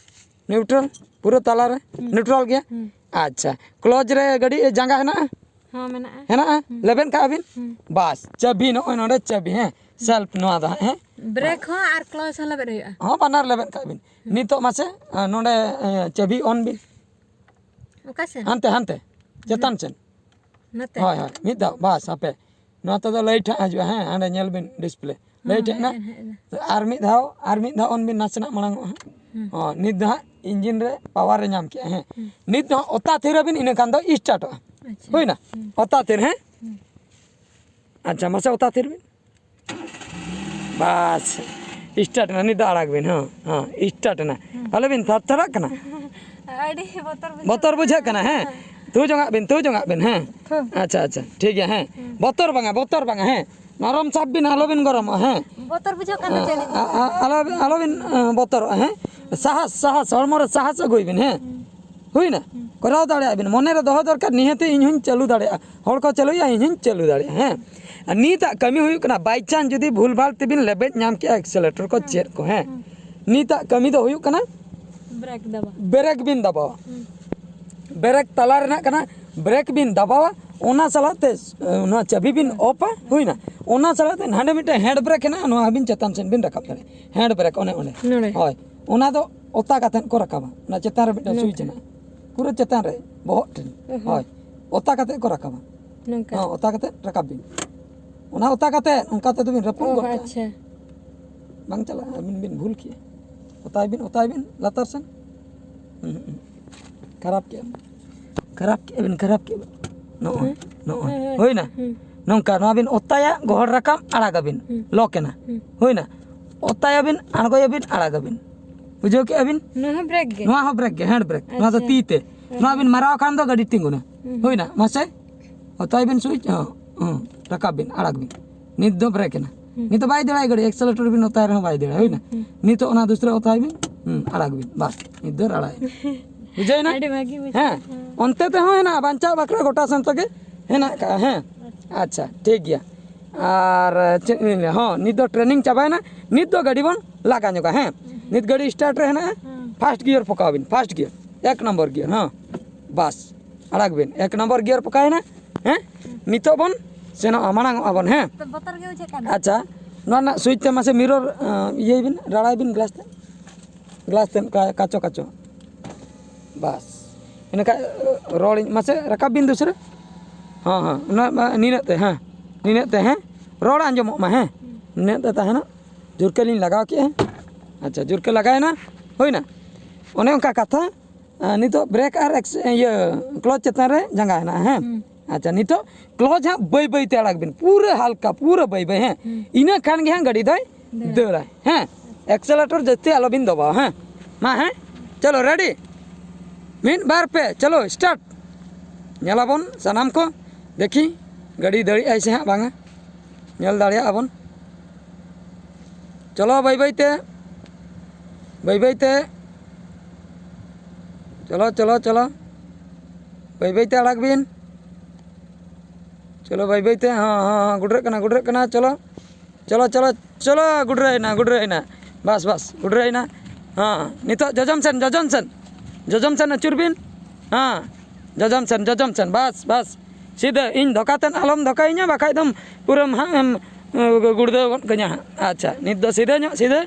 ᱱᱤᱭᱩᱴᱨᱟᱞ ᱯᱩᱨᱟᱹ ᱛᱟᱞᱟᱨᱮ, ᱦᱮᱸ᱾ ᱱᱤᱭᱩᱴᱨᱟᱞ ᱜᱮᱭᱟ? ᱦᱮᱸ᱾ ᱟᱪᱪᱷᱟ, ᱠᱞᱚᱪ ᱨᱮ ᱜᱟᱹᱰᱤ ᱡᱟᱸᱜᱟ ᱦᱮᱱᱟᱜᱼᱟ? ᱦᱚᱸ, ᱢᱮᱱᱟᱜᱼᱟ᱾ ᱦᱮᱱᱟᱜᱼᱟ? ᱦᱮᱸ᱾ ᱞᱮᱵᱮᱫ ᱠᱟᱜᱼᱟ ᱵᱤᱱ? ᱦᱮᱸ᱾ ᱵᱟᱥ, ᱪᱟᱹᱵᱤ ᱱᱚᱜᱼᱚᱭ ᱱᱚᱰᱮ ᱪᱟᱹᱵᱤ, ᱦᱮᱸ? ᱥᱮᱞᱯ ᱱᱚᱣᱟ ᱫᱚ ᱦᱟᱸᱜ, ᱦᱮᱸ? ᱵᱨᱮᱠ ᱦᱚᱸ ᱟᱨ ᱠᱞᱚᱪ ᱦᱚᱸ ᱞᱮᱵᱮᱫ ᱦᱩᱭᱩᱜᱼᱟ? ᱦᱚᱸ, ᱵᱟᱱᱟᱨ ᱞᱮᱵᱮᱫ ᱠᱟᱜ ᱵᱤᱱ᱾ ᱦᱮᱸ᱾ ᱱᱤᱛᱚᱜ ᱢᱟᱥᱮ, ᱟᱸ, ᱱᱚᱰᱮ, ᱮᱸ, ᱪᱟᱹᱵᱤ ᱚᱱ ᱵᱤᱱ᱾ ᱚᱠᱟ ᱥᱮᱱ? ᱦᱟᱱᱛᱮ, ᱦᱟᱱᱛᱮ, ᱪᱮᱛᱟᱱ ᱥᱮᱱ᱾ ᱱᱚᱛᱮ? ᱦᱳᱭ, ᱦᱳᱭ, ᱢᱤᱫ ᱫᱷᱟᱣ, ᱵᱟᱥ, ᱦᱟᱯᱮ᱾ ᱱᱚᱣᱟ ᱛᱮᱫᱚ ᱞᱟᱭᱤᱴ ᱦᱟᱸᱜ ᱦᱤᱡᱩᱜᱼᱟ, ᱦᱮᱸ, ᱦᱟᱸᱰᱮ ᱧᱮᱞ ᱵᱤᱱ ᱰᱤᱥᱯᱞᱮ᱾ ᱦᱮᱸ, ᱞᱟᱭᱤᱴ ᱦᱮᱡ ᱮᱱᱟ᱾ ᱦᱮᱡ ᱮᱱᱟ, ᱦᱮᱡ ᱮᱱᱟ᱾ ᱟᱨ ᱢᱤᱫ ᱫᱷᱟᱣ, ᱟᱨ ᱢᱤᱫ ᱫᱷᱟᱣ ᱚᱱ ᱵᱤᱱ, ᱱᱟᱥᱮᱱᱟᱜ ᱢᱟᱲᱟᱝ ᱚᱜᱼᱟ ᱦᱟᱸᱜ᱾ ᱦᱩᱸ᱾ ᱦᱚᱸ, ᱱᱤᱛ ᱫᱚ ᱦᱟᱸᱜ ᱤᱧᱡᱤᱱ ᱨᱮ ᱯᱟᱣᱟᱨ ᱮ ᱧᱟᱢ ᱠᱮᱜᱼᱟ᱾ ᱦᱮᱸ᱾ ᱦᱩᱸ᱾ ᱱᱤᱛ ᱫᱚ ᱦᱟᱸᱜ ᱚᱛᱟ ᱛᱷᱤᱨ ᱟᱵᱤᱱ, ᱤᱱᱟᱹ ᱠᱷᱟᱱ ᱫᱚ ᱥᱴᱟᱨᱴᱚᱜᱼᱟ᱾ ᱟᱪᱪᱷᱟ᱾ ᱦᱩᱭᱱᱟ? ᱦᱩᱸ᱾ ᱚᱛᱟ ᱛᱷᱤᱨ, ᱦᱮᱸ? ᱦᱩᱸ᱾ ᱟᱪᱪᱷᱟ, ᱢᱟᱥᱮ ᱚᱛᱟ ᱛᱷᱤᱨ ᱵᱤᱱ᱾ ᱵᱟᱥ, ᱥᱴᱟᱨᱴ ᱮᱱᱟ᱾ ᱱᱤᱛ ᱫᱚ ᱟᱲᱟᱜ ᱵᱤᱱ᱾ ᱦᱚᱸ, ᱦᱚᱸ, ᱥᱴᱟᱨᱴ ᱮᱱᱟ᱾ ᱦᱩᱸ᱾ ᱟᱞᱚ ᱵᱤᱱ ᱛᱷᱟᱨ ᱛᱷᱟᱨᱟᱜ ᱠᱟᱱᱟ᱾ ᱟᱹᱰᱤ ᱵᱚᱛᱚᱨ ᱵᱩᱡᱷᱟᱹᱜ ᱵᱚᱛᱚᱨ ᱵᱩᱡᱷᱟᱹᱜ ᱠᱟᱱᱟ᱾ ᱠᱟᱱᱟ, ᱦᱮᱸ? ᱛᱷᱩ ᱡᱚᱝᱟᱜ ᱵᱤᱱ, ᱛᱷᱩ ᱡᱚᱝᱟᱜ ᱵᱤᱱ, ᱦᱮᱸ? ᱛᱷᱩ᱾ ᱟᱪᱪᱷᱟ, ᱟᱪᱪᱷᱟ, ᱴᱷᱤᱠ ᱜᱮᱭᱟ, ᱦᱮᱸ᱾ ᱦᱩᱸ᱾ ᱵᱚᱛᱚᱨ ᱵᱟᱝᱟ, ᱵᱚᱛᱚᱨ ᱵᱟᱝᱟ, ᱦᱮᱸ? ᱱᱚᱨᱚᱢ ᱥᱟᱵ ᱵᱤᱱ, ᱟᱞᱚ ᱵᱤᱱ ᱜᱚᱨᱚᱢᱚᱜᱼᱟ, ᱦᱮᱸ? ᱵᱚᱛᱚᱨ ᱵᱩᱡᱷᱟᱹᱜ ᱠᱟᱱᱟ ᱪᱮᱫ? ᱟ-, ᱟ-, ᱟᱞᱚ ᱵᱤᱱ, ᱟᱞᱚ ᱵᱤᱱ, ᱟ, ᱵᱚᱛᱚᱨᱚᱜᱼᱟ, ᱦᱮᱸ? ᱥᱟᱦᱟᱥ, ᱥᱟᱦᱟᱥ, ᱦᱚᱲᱢᱚ ᱨᱮ ᱥᱟᱦᱟᱥ ᱟᱹᱜᱩᱭ ᱵᱤᱱ, ᱦᱮᱸ? ᱦᱩᱸ᱾ ᱦᱩᱭᱱᱟ? ᱦᱩᱸ᱾ ᱠᱚᱨᱟᱣ ᱫᱟᱲᱮᱭᱟᱜᱼᱟ ᱵᱤᱱ, ᱢᱚᱱᱮ ᱨᱮ ᱫᱚᱦᱚ ᱫᱚᱨᱠᱟᱨ, ᱱᱤᱦᱟᱹᱛᱤ ᱤᱧ ᱦᱚᱸᱧ ᱪᱟᱹᱞᱩ ᱫᱟᱲᱮᱭᱟᱜᱼᱟ, ᱦᱚᱲ ᱠᱚ ᱪᱟᱹᱞᱩᱭᱟ, ᱤᱧ ᱦᱚᱸᱧ ᱪᱟᱹᱞᱩ ᱫᱟᱲᱮᱭᱟᱜᱼᱟ, ᱦᱮᱸ? ᱟᱨ ᱱᱤᱛᱟᱜ ᱠᱟᱹᱢᱤ ᱦᱩᱭᱩᱜ ᱠᱟᱱᱟ, by chance ᱡᱩᱫᱤ ᱵᱷᱩᱞ ᱵᱷᱟᱞ ᱛᱮᱵᱤᱱ ᱞᱮᱵᱮᱫ ᱧᱟᱢ ᱠᱮᱜᱼᱟ accelerator ᱠᱚ ᱦᱩᱸ᱾ ᱪᱮᱫ ᱠᱚ, ᱦᱮᱸ? ᱦᱩᱸ᱾ ᱱᱤᱛᱟᱜ ᱠᱟᱹᱢᱤ ᱫᱚ ᱦᱩᱭᱩᱜ ᱠᱟᱱᱟ ᱵᱨᱮᱠ ᱫᱟᱵᱟ᱾ ᱵᱨᱮᱠ ᱵᱤᱱ ᱫᱟᱵᱟᱣᱟ᱾ ᱦᱩᱸ᱾ ᱵᱨᱮᱠ ᱛᱟᱞᱟ ᱨᱮᱱᱟᱜ ᱠᱟᱱᱟ, ᱵᱨᱮᱠ ᱵᱤᱱ ᱫᱟᱵᱟᱣᱟ, ᱚᱱᱟ ᱥᱟᱞᱟᱜ ᱛᱮ, ᱮ, ᱱᱚᱣᱟ ᱪᱟᱹᱵᱤ ᱵᱤᱱ ᱚᱯᱟ, ᱦᱩᱭᱱᱟ᱾ ᱚᱱᱟ ᱥᱟᱞᱟᱜ ᱛᱮ ᱱᱟᱸᱰᱮ ᱢᱤᱫᱴᱮᱱ ᱦᱮᱱᱰ ᱵᱨᱮᱠ ᱦᱮᱱᱟᱜᱼᱟ, ᱱᱚᱣᱟ ᱦᱚᱸᱵᱤᱱ ᱪᱮᱛᱟᱱ ᱥᱮᱫ ᱵᱤᱱ ᱨᱟᱠᱟᱵ ᱫᱟᱲᱮᱭᱟᱜᱼᱟ᱾ ᱦᱮᱱᱰ ᱵᱨᱮᱠ, ᱚᱱᱮ ᱚᱸᱰᱮ᱾ ᱱᱚᱰᱮ᱾ ᱦᱳᱭ, ᱚᱱᱟ ᱫᱚ ᱚᱛᱟ ᱠᱟᱛᱮᱫ ᱠᱚ ᱨᱟᱠᱟᱵᱟ᱾ ᱚᱱᱟ ᱪᱮᱛᱟᱱ ᱨᱮ ᱢᱤᱫᱴᱮᱱ ᱱᱚᱝᱠᱟ᱾ ᱥᱩᱭᱤᱪ ᱦᱮᱱᱟᱜᱼᱟ, ᱯᱩᱨᱟᱹ ᱪᱮᱛᱟᱱ ᱨᱮ, ᱵᱚᱦᱚᱜ ᱴᱷᱮᱱ᱾ ᱚ ᱦᱚᱸ᱾ ᱦᱳᱭ, ᱚᱛᱟ ᱠᱟᱛᱮᱫ ᱠᱚ ᱨᱟᱠᱟᱵᱟ᱾ ᱱᱚᱝᱠᱟ᱾ ᱦᱚᱸ, ᱚᱛᱟ ᱠᱟᱛᱮᱫ ᱨᱟᱠᱟᱵ ᱵᱤᱱ᱾ ᱚᱱᱟ ᱚᱛᱟ ᱠᱟᱛᱮᱫ ᱚᱱᱠᱟ ᱛᱮᱫᱚ ᱵᱤᱱ ᱨᱟᱹᱯᱩᱫ ᱚ, ᱜᱚᱫ ᱠᱟᱜᱼᱟ᱾ ᱟᱪᱪᱷᱟ᱾ ᱵᱟᱝ ᱪᱟᱞᱟᱜᱼᱟ, ᱟᱹᱵᱤᱱ ᱵᱤᱱ ᱵᱷᱩᱞ ᱠᱮᱜᱼᱟ᱾ ᱚᱛᱟᱭ ᱵᱤᱱ, ᱚᱛᱟᱭ ᱵᱤᱱ ᱞᱟᱛᱟᱨ ᱥᱮᱱ᱾ ᱦᱩᱸ, ᱦᱩᱸ᱾ ᱠᱷᱟᱨᱟᱯ ᱠᱮᱜᱼᱟ ᱵᱤᱱ᱾ ᱠᱷᱟᱨᱟᱯ ᱠᱮᱜᱼᱟ ᱵᱤᱱ, ᱠᱷᱟᱨᱟᱯ ᱠᱮᱜᱼᱟ ᱵᱤᱱ᱾ ᱱᱚᱜᱼᱚᱭ, ᱦᱮᱸ᱾ ᱱᱚᱜᱼᱚᱭ᱾ ᱦᱮᱸ, ᱦᱮᱸ, ᱦᱩᱭᱱᱟ? ᱦᱮᱸ᱾ ᱱᱚᱝᱠᱟ, ᱱᱚᱣᱟ ᱵᱤᱱ ᱚᱛᱟᱭᱟ, ᱜᱚᱦᱚᱲ ᱨᱟᱠᱟᱵ, ᱟᱲᱟᱜᱟᱵᱤᱱ᱾ ᱦᱮᱸ᱾ ᱞᱚᱠ ᱮᱱᱟ᱾ ᱦᱮᱸ᱾ ᱦᱩᱭᱱᱟ? ᱚᱛᱟᱭᱟᱵᱤᱱ, ᱟᱬᱜᱚᱭᱟᱵᱤᱱ, ᱟᱲᱟᱜᱟᱵᱤᱱ᱾ ᱵᱩᱡᱷᱟᱹᱣ ᱠᱮᱜᱼᱟ ᱵᱤᱱ? ᱱᱚᱣᱟ ᱦᱚᱸ ᱵᱨᱮᱠ ᱜᱮ? ᱱᱚᱣᱟ ᱦᱚᱸ ᱵᱨᱮᱠ ᱜᱮ, ᱦᱮᱱᱰ ᱵᱨᱮᱠ᱾ ᱱᱚᱣᱟ ᱫᱚ ᱟᱪᱪᱷᱟ᱾ ᱛᱤ ᱛᱮ᱾ ᱦᱮᱸ᱾ ᱱᱚᱣᱟ ᱵᱤᱱ ᱢᱟᱨᱟᱣ ᱠᱷᱟᱱ ᱫᱚ ᱜᱟᱹᱰᱤ ᱛᱤᱸᱜᱩᱱᱟ᱾ ᱦᱮᱸ᱾ ᱦᱩᱭᱱᱟ? ᱢᱟᱥᱮ? ᱚᱛᱟᱭ ᱵᱤᱱ ᱥᱩᱭᱤᱪ, ᱦᱚᱸ, ᱦᱚᱸ, ᱨᱟᱠᱟᱵ ᱵᱤᱱ, ᱟᱲᱟᱜ ᱵᱤᱱ᱾ ᱱᱤᱛ ᱫᱚ ᱵᱨᱮᱠ ᱮᱱᱟ᱾ ᱦᱩᱸ᱾ ᱱᱤᱛ ᱫᱚ ᱵᱟᱭ ᱫᱟᱹᱲᱟᱭ ᱜᱟᱹᱰᱤ, ᱮᱠᱥᱮᱞᱮᱴᱚᱨ ᱵᱤᱱ ᱚᱛᱟᱭ ᱨᱮᱦᱚᱸ ᱵᱟᱭ ᱫᱟᱹᱲᱟ, ᱦᱩᱭᱱᱟ? ᱦᱩᱸ᱾ ᱱᱤᱛᱚᱜ ᱚᱱᱟ ᱫᱩᱥᱨᱟ ᱚᱛᱟᱭ ᱵᱤᱱ, ᱦᱩᱸ, ᱟᱲᱟᱜ ᱵᱤᱱ, ᱵᱟᱥ, ᱱᱤᱛ ᱫᱚ ᱨᱟᱲᱟᱭᱮᱱᱟ᱾ ᱵᱩᱡᱷᱟᱹᱣᱮᱱᱟ? ᱟᱹᱰᱤ ᱵᱷᱟᱹᱜᱤ ᱵᱩᱡᱷᱟᱹᱣ ᱦᱮᱸ, ᱮᱱᱟ᱾ ᱚᱱᱛᱮ ᱛᱮᱦᱚᱸ ᱦᱮᱱᱟᱜᱼᱟ, ᱵᱟᱧᱪᱟᱣ ᱵᱟᱠᱷᱨᱟ ᱜᱚᱴᱟ ᱥᱮᱱ ᱛᱮᱜᱮ ᱦᱮᱱᱟᱜ ᱠᱟᱜᱼᱟ, ᱦᱮᱸ᱾ ᱟᱪᱪᱷᱟ, ᱴᱷᱤᱠ ᱜᱮᱭᱟ᱾ ᱟᱨ ᱪᱮᱫ ᱤᱧ ᱞᱟᱹᱭᱟ, ᱦᱚᱸ, ᱱᱤᱛ ᱫᱚ ᱴᱨᱮᱱᱤᱝ ᱪᱟᱵᱟᱭᱮᱱᱟ, ᱱᱤᱛ ᱫᱚ ᱜᱟᱹᱰᱤ ᱵᱚᱱ ᱞᱟᱜᱟ ᱧᱚᱜᱟ, ᱦᱮᱸ᱾ ᱱᱤᱛ ᱜᱟᱹᱰᱤ ᱥᱴᱟᱨᱴ ᱨᱮ ᱦᱮᱱᱟᱜᱼᱟ, ᱦᱩᱸ᱾ ᱯᱷᱟᱥᱴ ᱜᱤᱭᱟᱨ ᱯᱚᱠᱟᱣ ᱵᱤᱱ, ᱯᱷᱟᱥᱴ ᱜᱤᱭᱟᱨ, ᱮᱠ ᱱᱚᱢᱵᱚᱨ ᱜᱤᱭᱟᱨ, ᱦᱚᱸ, ᱵᱟᱥ, ᱟᱲᱟᱜ ᱵᱤᱱ, ᱮᱠ ᱱᱚᱢᱵᱚᱨ ᱜᱤᱭᱟᱨ ᱯᱚᱠᱟᱣᱮᱱᱟ, ᱦᱮᱸ᱾ ᱱᱤᱛᱚᱜ ᱵᱚᱱ ᱥᱮᱱᱚᱜᱼᱟ, ᱢᱟᱲᱟᱝ ᱚᱜᱼᱟ ᱵᱚᱱ, ᱦᱮᱸ᱾ ᱛᱚ ᱵᱚᱛᱚᱨ ᱜᱮ ᱵᱩᱡᱷᱟᱹᱜ ᱠᱟᱱᱟ᱾ ᱟᱪᱪᱷᱟ, ᱱᱚᱣᱟ ᱨᱮᱱᱟᱜ ᱥᱩᱭᱤᱪ ᱛᱮ ᱢᱟᱥᱮ ᱢᱤᱨᱚᱨ, ᱟᱸ, ᱤᱭᱟᱹᱭ ᱵᱤᱱ, ᱨᱟᱲᱟᱭ ᱵᱤᱱ ᱜᱞᱟᱥ ᱛᱮ, ᱜᱞᱟᱥ ᱛᱮ ᱚᱱᱠᱟ ᱠᱟᱪᱚ ᱠᱟᱪᱚ, ᱵᱟᱥ, ᱤᱱᱟᱹ ᱠᱷᱟᱡ, ᱟᱸ, ᱨᱚᱲᱤᱧ ᱢᱟᱥᱮ ᱨᱟᱠᱟᱵ ᱵᱤᱱ ᱫᱩᱥᱨᱟᱹ, ᱦᱚᱸ, ᱦᱚᱸ, ᱚᱱᱟ ᱢᱟ ᱱᱤᱱᱟᱹᱜ ᱛᱮ, ᱦᱮᱸ, ᱱᱤᱱᱟᱹᱜ ᱛᱮ, ᱦᱮᱸ, ᱨᱚᱲ ᱟᱸᱡᱚᱢᱚᱜ ᱢᱟ, ᱦᱮᱸ, ᱱᱤᱱᱟᱹᱜ ᱛᱮ ᱛᱟᱦᱮᱱᱟ᱾ ᱡᱳᱨ ᱠᱮ ᱞᱤᱧ ᱞᱟᱜᱟᱣ ᱠᱮᱜᱼᱟ, ᱟᱪᱪᱷᱟ, ᱡᱳᱨ ᱠᱮ ᱞᱟᱜᱟᱣᱮᱱᱟ, ᱦᱩᱭᱱᱟ᱾ ᱚᱱᱮ ᱚᱱᱠᱟ ᱠᱟᱛᱷᱟ᱾ ᱟᱨ ᱱᱤᱛᱚᱜ ᱵᱨᱮᱠ ᱟᱨ ᱮᱠᱥ-, ᱤᱭᱟᱹ, ᱠᱞᱚᱪ ᱪᱮᱛᱟᱱ ᱨᱮ ᱡᱟᱸᱜᱟ ᱦᱮᱱᱟᱜᱼᱟ, ᱦᱮᱸ᱾ ᱦᱩᱸ᱾ ᱟᱪᱪᱷᱟ, ᱱᱤᱛᱚᱜ ᱠᱞᱚᱪ ᱦᱟᱸᱜ ᱵᱟᱹᱭ ᱵᱟᱹᱭ ᱛᱮ ᱟᱲᱟᱜ ᱵᱤᱱ, ᱯᱩᱨᱟᱹ ᱦᱟᱞᱠᱟ, ᱯᱩᱨᱟᱹ ᱵᱟᱹᱭ ᱵᱟᱹᱭ, ᱦᱮᱸ᱾ ᱦᱩᱸ᱾ ᱤᱱᱟᱹ ᱠᱷᱟᱱ ᱜᱮ ᱦᱟᱸᱜ ᱜᱟᱹᱰᱤ ᱫᱚᱭ ᱫᱟᱹᱲᱟ᱾ ᱫᱟᱹᱲᱟᱭ, ᱦᱮᱸ᱾ ᱮᱠᱥᱮᱞᱮᱴᱚᱨ ᱡᱟᱹᱥᱛᱤ ᱟᱞᱚᱵᱤᱱ ᱫᱚᱵᱟᱣᱟ, ᱦᱮᱸ᱾ ᱢᱟ, ᱦᱮᱸ, ᱪᱚᱞᱚ, ᱨᱮᱰᱤ, ᱢᱤᱫ, ᱵᱟᱨ, ᱯᱮ, ᱪᱚᱞᱚ, ᱥᱴᱟᱨᱴ᱾ ᱧᱮᱞᱟᱵᱚᱱ ᱥᱟᱱᱟᱢ ᱠᱚ, ᱫᱮᱠᱷᱤ ᱜᱟᱹᱰᱤ ᱫᱟᱹᱲᱮᱜᱼᱟᱭ ᱥᱮ ᱦᱟᱸᱜ ᱵᱟᱝᱟ, ᱧᱮᱞ ᱫᱟᱲᱮᱭᱟᱜᱼᱟ ᱵᱚᱱ᱾ ᱪᱚᱞᱚ, ᱵᱟᱹᱭ ᱵᱟᱹᱭ ᱛᱮ, ᱵᱟᱹᱭ ᱵᱟᱹᱭ ᱛᱮ, ᱪᱚᱞᱚ, ᱪᱚᱞᱚ, ᱪᱚᱞᱚ, ᱵᱟᱹᱭ ᱵᱟᱹᱭ ᱛᱮ ᱟᱲᱟᱜ ᱵᱤᱱ᱾ ᱪᱚᱞᱚ, ᱵᱟᱹᱭ ᱵᱟᱹᱭ ᱛᱮ, ᱦᱚᱸ, ᱦᱚᱸ, ᱦᱚᱸ, ᱜᱩᱰᱨᱟᱹᱜ ᱠᱟᱱᱟ, ᱜᱩᱰᱨᱟᱹᱜ ᱠᱟᱱᱟ, ᱪᱚᱞᱚ, ᱪᱚᱞᱚ, ᱪᱚᱞᱚ, ᱪᱚᱞᱚ, ᱜᱩᱰᱨᱟᱹᱭᱮᱱᱟ, ᱜᱩᱰᱨᱟᱹᱭᱮᱱᱟ, ᱵᱟᱥ, ᱵᱟᱥ, ᱜᱩᱰᱨᱟᱹᱭᱮᱱᱟ᱾ ᱦᱮᱸ, ᱱᱤᱛᱚᱜ ᱡᱚᱡᱚᱢ ᱥᱮᱱ, ᱡᱚᱡᱚᱢ ᱥᱮᱱ, ᱡᱚᱡᱚᱢ ᱥᱮᱱ ᱟᱹᱪᱩᱨ ᱵᱤᱱ᱾ ᱦᱮᱸ, ᱡᱚᱡᱚᱢ ᱥᱮᱱ, ᱡᱚᱡᱚᱢ ᱥᱮᱱ, ᱵᱟᱥ, ᱵᱟᱥ, ᱥᱤᱫᱷᱟᱹ᱾ ᱤᱧ ᱫᱷᱚᱠᱟ ᱛᱮᱫ ᱟᱞᱚᱢ ᱫᱷᱚᱠᱟᱭᱤᱧᱟ, ᱵᱟᱠᱷᱟᱡ ᱫᱚᱢ ᱯᱩᱨᱟᱹᱢ ᱦᱟᱸᱜ ᱮᱢ, ᱮ, ᱜᱩᱲᱫᱟᱹᱣ ᱜᱚᱫ ᱠᱟᱹᱧᱟ ᱦᱟᱸᱜ᱾ ᱟᱪᱪᱷᱟ, ᱱᱤᱛ ᱫᱚ ᱥᱤᱫᱷᱟᱹ ᱧᱚᱜ, ᱥᱤᱫᱷᱟᱹ,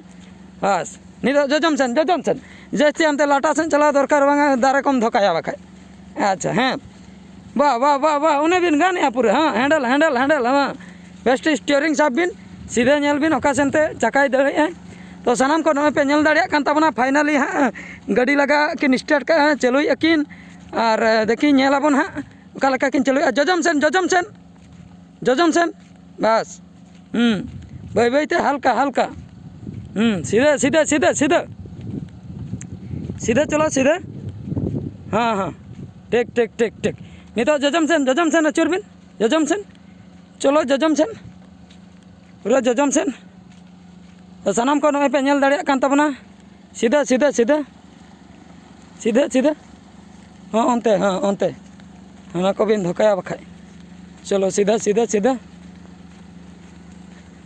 ᱵᱟᱥ᱾ ᱱᱤᱛᱚᱜ ᱡᱚᱡᱚᱢ ᱥᱮᱱ, ᱡᱚᱡᱚᱢ ᱥᱮᱱ, ᱡᱟᱹᱥᱛᱤ ᱦᱟᱱᱛᱮ ᱞᱟᱴᱟ ᱥᱮᱱ ᱪᱟᱞᱟᱣ ᱫᱚᱨᱠᱟᱨ ᱵᱟᱝᱟ, ᱫᱟᱨᱮ ᱠᱚᱢ ᱫᱷᱚᱠᱟᱭᱟ ᱵᱟᱠᱷᱟᱡ᱾ ᱟᱪᱪᱷᱟ, ᱦᱮᱸ, ᱵᱟ, ᱵᱟ, ᱵᱟ, ᱵᱟ, ᱚᱱᱮ ᱵᱤᱱ ᱜᱟᱱᱮᱜᱼᱟ ᱯᱩᱨᱟᱹ, ᱦᱮᱸ, ᱦᱮᱱᱰᱮᱞ, ᱦᱮᱱᱰᱮᱞ, ᱦᱮᱱᱰᱮᱞ, ᱦᱮᱸ, ᱵᱮᱥ ᱴᱷᱤᱠ ᱥᱴᱤᱭᱟᱨᱤᱝ ᱥᱟᱵ ᱵᱤᱱ, ᱥᱤᱫᱷᱟᱹ ᱧᱮᱞ ᱵᱤᱱ ᱚᱠᱟ ᱥᱮᱱᱛᱮ ᱪᱟᱠᱟᱭ ᱫᱟᱹᱲᱮᱜᱼᱟᱭ᱾ ᱛᱚ ᱥᱟᱱᱟᱢ ᱠᱚ ᱱᱚᱜᱼᱚᱭ ᱯᱮ ᱧᱮᱞ ᱫᱟᱲᱮᱭᱟᱜ ᱠᱟᱱ ᱛᱟᱵᱚᱱᱟ, ᱯᱷᱟᱭᱱᱟᱞᱤ ᱦᱟᱸᱜ ᱜᱟᱹᱰᱤ ᱞᱟᱜᱟ ᱠᱤᱱ ᱥᱴᱟᱨᱴ ᱠᱟᱜᱼᱟ, ᱪᱟᱹᱞᱩᱭᱮᱫᱼᱟ ᱠᱤᱱ, ᱟᱨ, ᱮ, ᱫᱮᱠᱷᱤ ᱧᱮᱞᱟᱵᱚᱱ ᱦᱟᱸᱜ ᱚᱠᱟ ᱞᱮᱠᱟ ᱠᱤᱱ ᱪᱟᱹᱞᱩᱭᱮᱫᱼᱟ᱾ ᱡᱚᱡᱚᱢ ᱥᱮᱱ, ᱡᱚᱡᱚᱢ ᱥᱮᱱ, ᱡᱚᱡᱚᱢ ᱥᱮᱱ, ᱵᱟᱥ᱾ ᱦᱩᱸ, ᱵᱟᱹᱭ ᱵᱟᱹᱭ ᱛᱮ, ᱦᱟᱞᱠᱟ ᱦᱟᱞᱠᱟ᱾ ᱦᱩᱸ, ᱥᱤᱫᱷᱟᱹ, ᱥᱤᱫᱷᱟᱹ, ᱥᱤᱫᱷᱟᱹ, ᱥᱤᱫᱷᱟᱹ᱾ ᱥᱤᱫᱷᱟᱹ ᱪᱚᱞᱚ, ᱥᱤᱫᱷᱟᱹ᱾ ᱦᱮᱸ, ᱦᱮᱸ, ᱴᱷᱤᱠ, ᱴᱷᱤᱠ, ᱴᱷᱤᱠ, ᱴᱷᱤᱠ᱾ ᱱᱤᱛᱚᱜ ᱡᱚᱡᱚᱢ ᱥᱮᱱ, ᱡᱚᱡᱚᱢ ᱥᱮᱱ ᱟᱹᱪᱩᱨ ᱵᱤᱱ, ᱡᱚᱡᱚᱢ ᱥᱮᱱ᱾ ᱪᱚᱞᱚ, ᱡᱚᱡᱚᱢ ᱥᱮᱱ, ᱯᱩᱨᱟᱹ ᱡᱚᱡᱚᱢ ᱥᱮᱱ᱾ ᱥᱟᱱᱟᱢ ᱠᱚ ᱱᱚᱜᱼᱚᱭ ᱯᱮ ᱧᱮᱞ ᱫᱟᱲᱮᱭᱟᱜ ᱠᱟᱱ ᱛᱟᱵᱚᱱᱟ, ᱥᱤᱫᱷᱟᱹ, ᱥᱤᱫᱷᱟᱹ, ᱥᱤᱫᱷᱟᱹ, ᱥᱤᱫᱷᱟᱹ, ᱥᱤᱫᱷᱟᱹ᱾ ᱦᱚᱸ, ᱚᱱᱛᱮ, ᱦᱚᱸ, ᱚᱱᱛᱮ᱾ ᱚᱱᱟ ᱠᱚᱵᱤᱱ ᱫᱷᱚᱠᱟᱭᱟ ᱵᱟᱠᱷᱟᱡ᱾ ᱪᱚᱞᱚ, ᱥᱤᱫᱷᱟᱹ, ᱥᱤᱫᱷᱟᱹ, ᱥᱤᱫᱷᱟᱹ᱾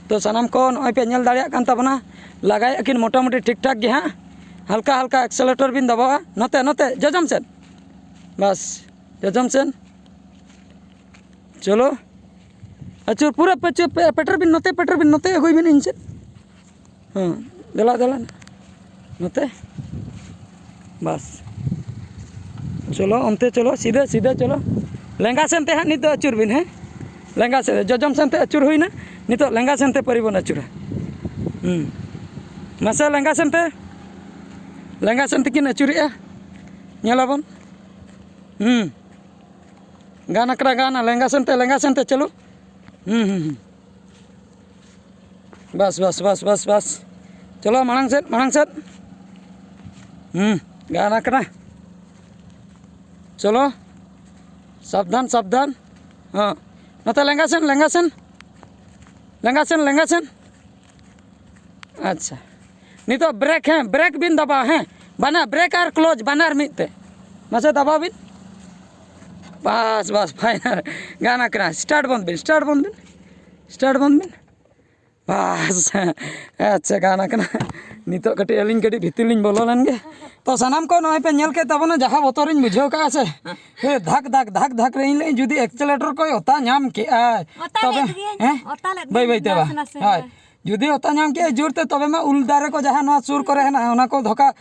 ᱛᱚ ᱥᱟᱱᱟᱢ ᱠᱚ ᱱᱚᱜᱼᱚᱭ ᱯᱮ ᱧᱮᱞ ᱫᱟᱲᱮᱭᱟᱜ ᱠᱟᱱ ᱛᱟᱵᱚᱱᱟ, ᱞᱟᱜᱟᱭᱮᱫ ᱠᱤᱱ ᱢᱚᱴᱟᱢᱩᱴᱤ ᱴᱷᱤᱠ ᱴᱷᱟᱠ ᱜᱮ ᱦᱟᱸᱜ, ᱦᱟᱞᱠᱟ ᱦᱟᱞᱠᱟ ᱮᱠᱥᱮᱞᱮᱴᱚᱨ ᱵᱤᱱ ᱫᱟᱵᱟᱣᱟ, ᱱᱚᱛᱮ, ᱱᱚᱛᱮ, ᱡᱚᱡᱚᱢ ᱥᱮᱫ, ᱵᱟᱥ, ᱡᱚᱡᱚᱢ ᱥᱮᱫ᱾ ᱪᱚᱞᱚ, ᱟᱹᱪᱩᱨ, ᱯᱩᱨᱟᱹ ᱯᱟᱹᱪᱩᱨ, ᱯᱮ-, ᱯᱮᱴᱮᱨ ᱵᱤᱱ, ᱱᱚᱛᱮ ᱯᱮᱴᱮᱨ ᱵᱤᱱ, ᱱᱚᱛᱮ ᱟᱹᱜᱩᱭ ᱵᱤᱱ ᱤᱧ ᱥᱮᱫ᱾ ᱦᱮᱸ, ᱫᱮᱞᱟ, ᱫᱮᱞᱟ, ᱱᱚᱛᱮ᱾ ᱵᱟᱥ᱾ ᱪᱚᱞᱚ, ᱚᱱᱛᱮ ᱪᱚᱞᱚ, ᱥᱤᱫᱷᱟᱹ, ᱥᱤᱫᱷᱟᱹ ᱪᱚᱞᱚ᱾ ᱞᱮᱸᱜᱟ ᱥᱮᱱ ᱛᱮ ᱦᱟᱸᱜ ᱱᱤᱛ ᱫᱚ ᱟᱹᱪᱩᱨ ᱵᱤᱱ, ᱦᱮᱸ? ᱞᱮᱸᱜᱟ ᱥᱮᱱ, ᱡᱚᱡᱚᱢ ᱥᱮᱱ ᱛᱮ ᱟᱹᱪᱩᱨ ᱦᱩᱭᱱᱟ, ᱱᱤᱛᱚᱜ ᱞᱮᱸᱜᱟ ᱥᱮᱱ ᱛᱮ ᱯᱟᱹᱨᱤ ᱵᱚᱱ ᱟᱹᱪᱩᱨᱟ᱾ ᱦᱩᱸ᱾ ᱢᱟᱥᱮ ᱞᱮᱸᱜᱟ ᱥᱮᱱ ᱛᱮ᱾ ᱞᱮᱸᱜᱟ ᱥᱮᱱ ᱛᱮᱠᱤᱱ ᱟᱹᱪᱩᱨᱮᱜᱼᱟ, ᱧᱮᱞᱟᱵᱚᱱ᱾ ᱦᱩᱸ, ᱜᱟᱱ ᱟᱠᱟᱱᱟ, ᱜᱟᱱᱟ᱾ ᱞᱮᱸᱜᱟ ᱥᱮᱱ ᱛᱮ, ᱞᱮᱸᱜᱟ ᱥᱮᱱ ᱛᱮ, ᱪᱚᱞᱚ᱾ ᱦᱩᱸ, ᱦᱩᱸ, ᱦᱩᱸ᱾ ᱵᱟᱥ, ᱵᱟᱥ, ᱵᱟᱥ, ᱵᱟᱥ, ᱵᱟᱥ᱾ ᱪᱚᱞᱚ, ᱢᱟᱲᱟᱝ ᱥᱮᱫ, ᱢᱟᱲᱟᱝ ᱥᱮᱫ᱾ ᱦᱩᱸ, ᱜᱟᱱ ᱟᱠᱟᱱᱟ᱾ ᱪᱚᱞᱚ, ᱥᱟᱵᱫᱷᱟᱱ, ᱥᱟᱵᱫᱷᱟᱱ᱾ ᱦᱚᱸ, ᱱᱚᱛᱮ ᱞᱮᱸᱜᱟ ᱥᱮᱱ, ᱞᱮᱸᱜᱟ ᱥᱮᱱ᱾ ᱞᱮᱸᱜᱟ ᱥᱮᱱ, ᱞᱮᱸᱜᱟ ᱥᱮᱱ᱾ ᱟᱪᱪᱷᱟ, ᱱᱤᱛᱚᱜ ᱵᱨᱮᱠ, ᱦᱮᱸ, ᱵᱨᱮᱠ ᱵᱤᱱ ᱫᱟᱵᱟᱣᱟ, ᱦᱮᱸ᱾ ᱵᱟᱱᱟᱨ ᱵᱨᱮᱠ ᱟᱨ ᱠᱞᱚᱪ ᱵᱟᱱᱟᱨ ᱢᱤᱫ ᱛᱮ᱾ ᱢᱟᱥᱮ ᱫᱟᱵᱟᱣ ᱵᱤᱱ᱾ ᱵᱟᱥ, ᱵᱟᱥ, ᱯᱷᱟᱭᱱᱟᱞ᱾ ᱜᱟᱱ ᱟᱠᱟᱱᱟ᱾ ᱥᱴᱟᱨᱴ ᱵᱚᱱᱫ ᱵᱤᱱ, ᱥᱴᱟᱨᱴ ᱵᱚᱱᱫ ᱵᱤᱱ, ᱥᱴᱟᱨᱴ ᱵᱚᱱᱫ ᱵᱤᱱ᱾ ᱵᱟᱥ, ᱟᱪᱪᱷᱟ, ᱜᱟᱱ ᱟᱠᱟᱱᱟ᱾ ᱱᱤᱛᱚᱜ ᱠᱟᱹᱴᱤᱡ ᱟᱹᱞᱤᱧ ᱠᱟᱹᱴᱤᱡ ᱵᱷᱤᱛᱤᱨ ᱞᱤᱧ ᱵᱚᱞᱚ ᱞᱮᱱ ᱜᱮ᱾ ᱛᱚ ᱥᱟᱱᱟᱢ ᱠᱚ ᱱᱚᱜᱼᱚᱭ ᱯᱮ ᱧᱮᱞ ᱠᱮᱫ ᱛᱟᱵᱚᱱᱟ, ᱡᱟᱦᱟᱸ ᱵᱚᱛᱚᱨᱤᱧ ᱵᱩᱡᱷᱟᱹᱣ ᱠᱟᱜᱼᱟ ᱥᱮ, ᱦᱮᱸ, ᱫᱷᱟᱠ ᱫᱷᱟᱠ ᱫᱷᱟᱠ ᱫᱷᱟᱠ ᱨᱮ ᱤᱧ ᱞᱟᱹᱭᱟᱹᱧ, ᱡᱩᱫᱤ ᱮᱠᱥᱮᱞᱮᱴᱚᱨ ᱠᱚᱭ ᱚᱛᱟ ᱧᱟᱢ ᱠᱮᱜᱼᱟᱭ, ᱚᱛᱟ ᱛᱚᱵᱮ, ᱞᱮᱫ ᱜᱤᱭᱟᱹᱧ, ᱦᱮᱸ? ᱚᱛᱟ ᱞᱮᱫ ᱵᱟᱹᱭ ᱜᱤᱭᱟᱹᱧ ᱵᱟᱹᱭ ᱛᱮ ᱱᱟᱥᱮ ᱵᱟ᱾ ᱱᱟᱥᱮ, ᱦᱳᱭ᱾ ᱦᱳᱭ᱾ ᱡᱩᱫᱤ ᱚᱛᱟ ᱧᱟᱢ ᱠᱮᱜᱼᱟᱭ ᱡᱳᱨ ᱛᱮ, ᱛᱚᱵᱮ ᱢᱟ ᱩᱞ ᱫᱟᱨᱮ ᱠᱚ ᱡᱟᱦᱟᱸ ᱱᱚᱣᱟ ᱥᱩᱨ ᱠᱚᱨᱮ ᱦᱮᱱᱟᱜᱼᱟ, ᱚᱱᱟ ᱠᱚ ᱫᱷᱚᱠᱟ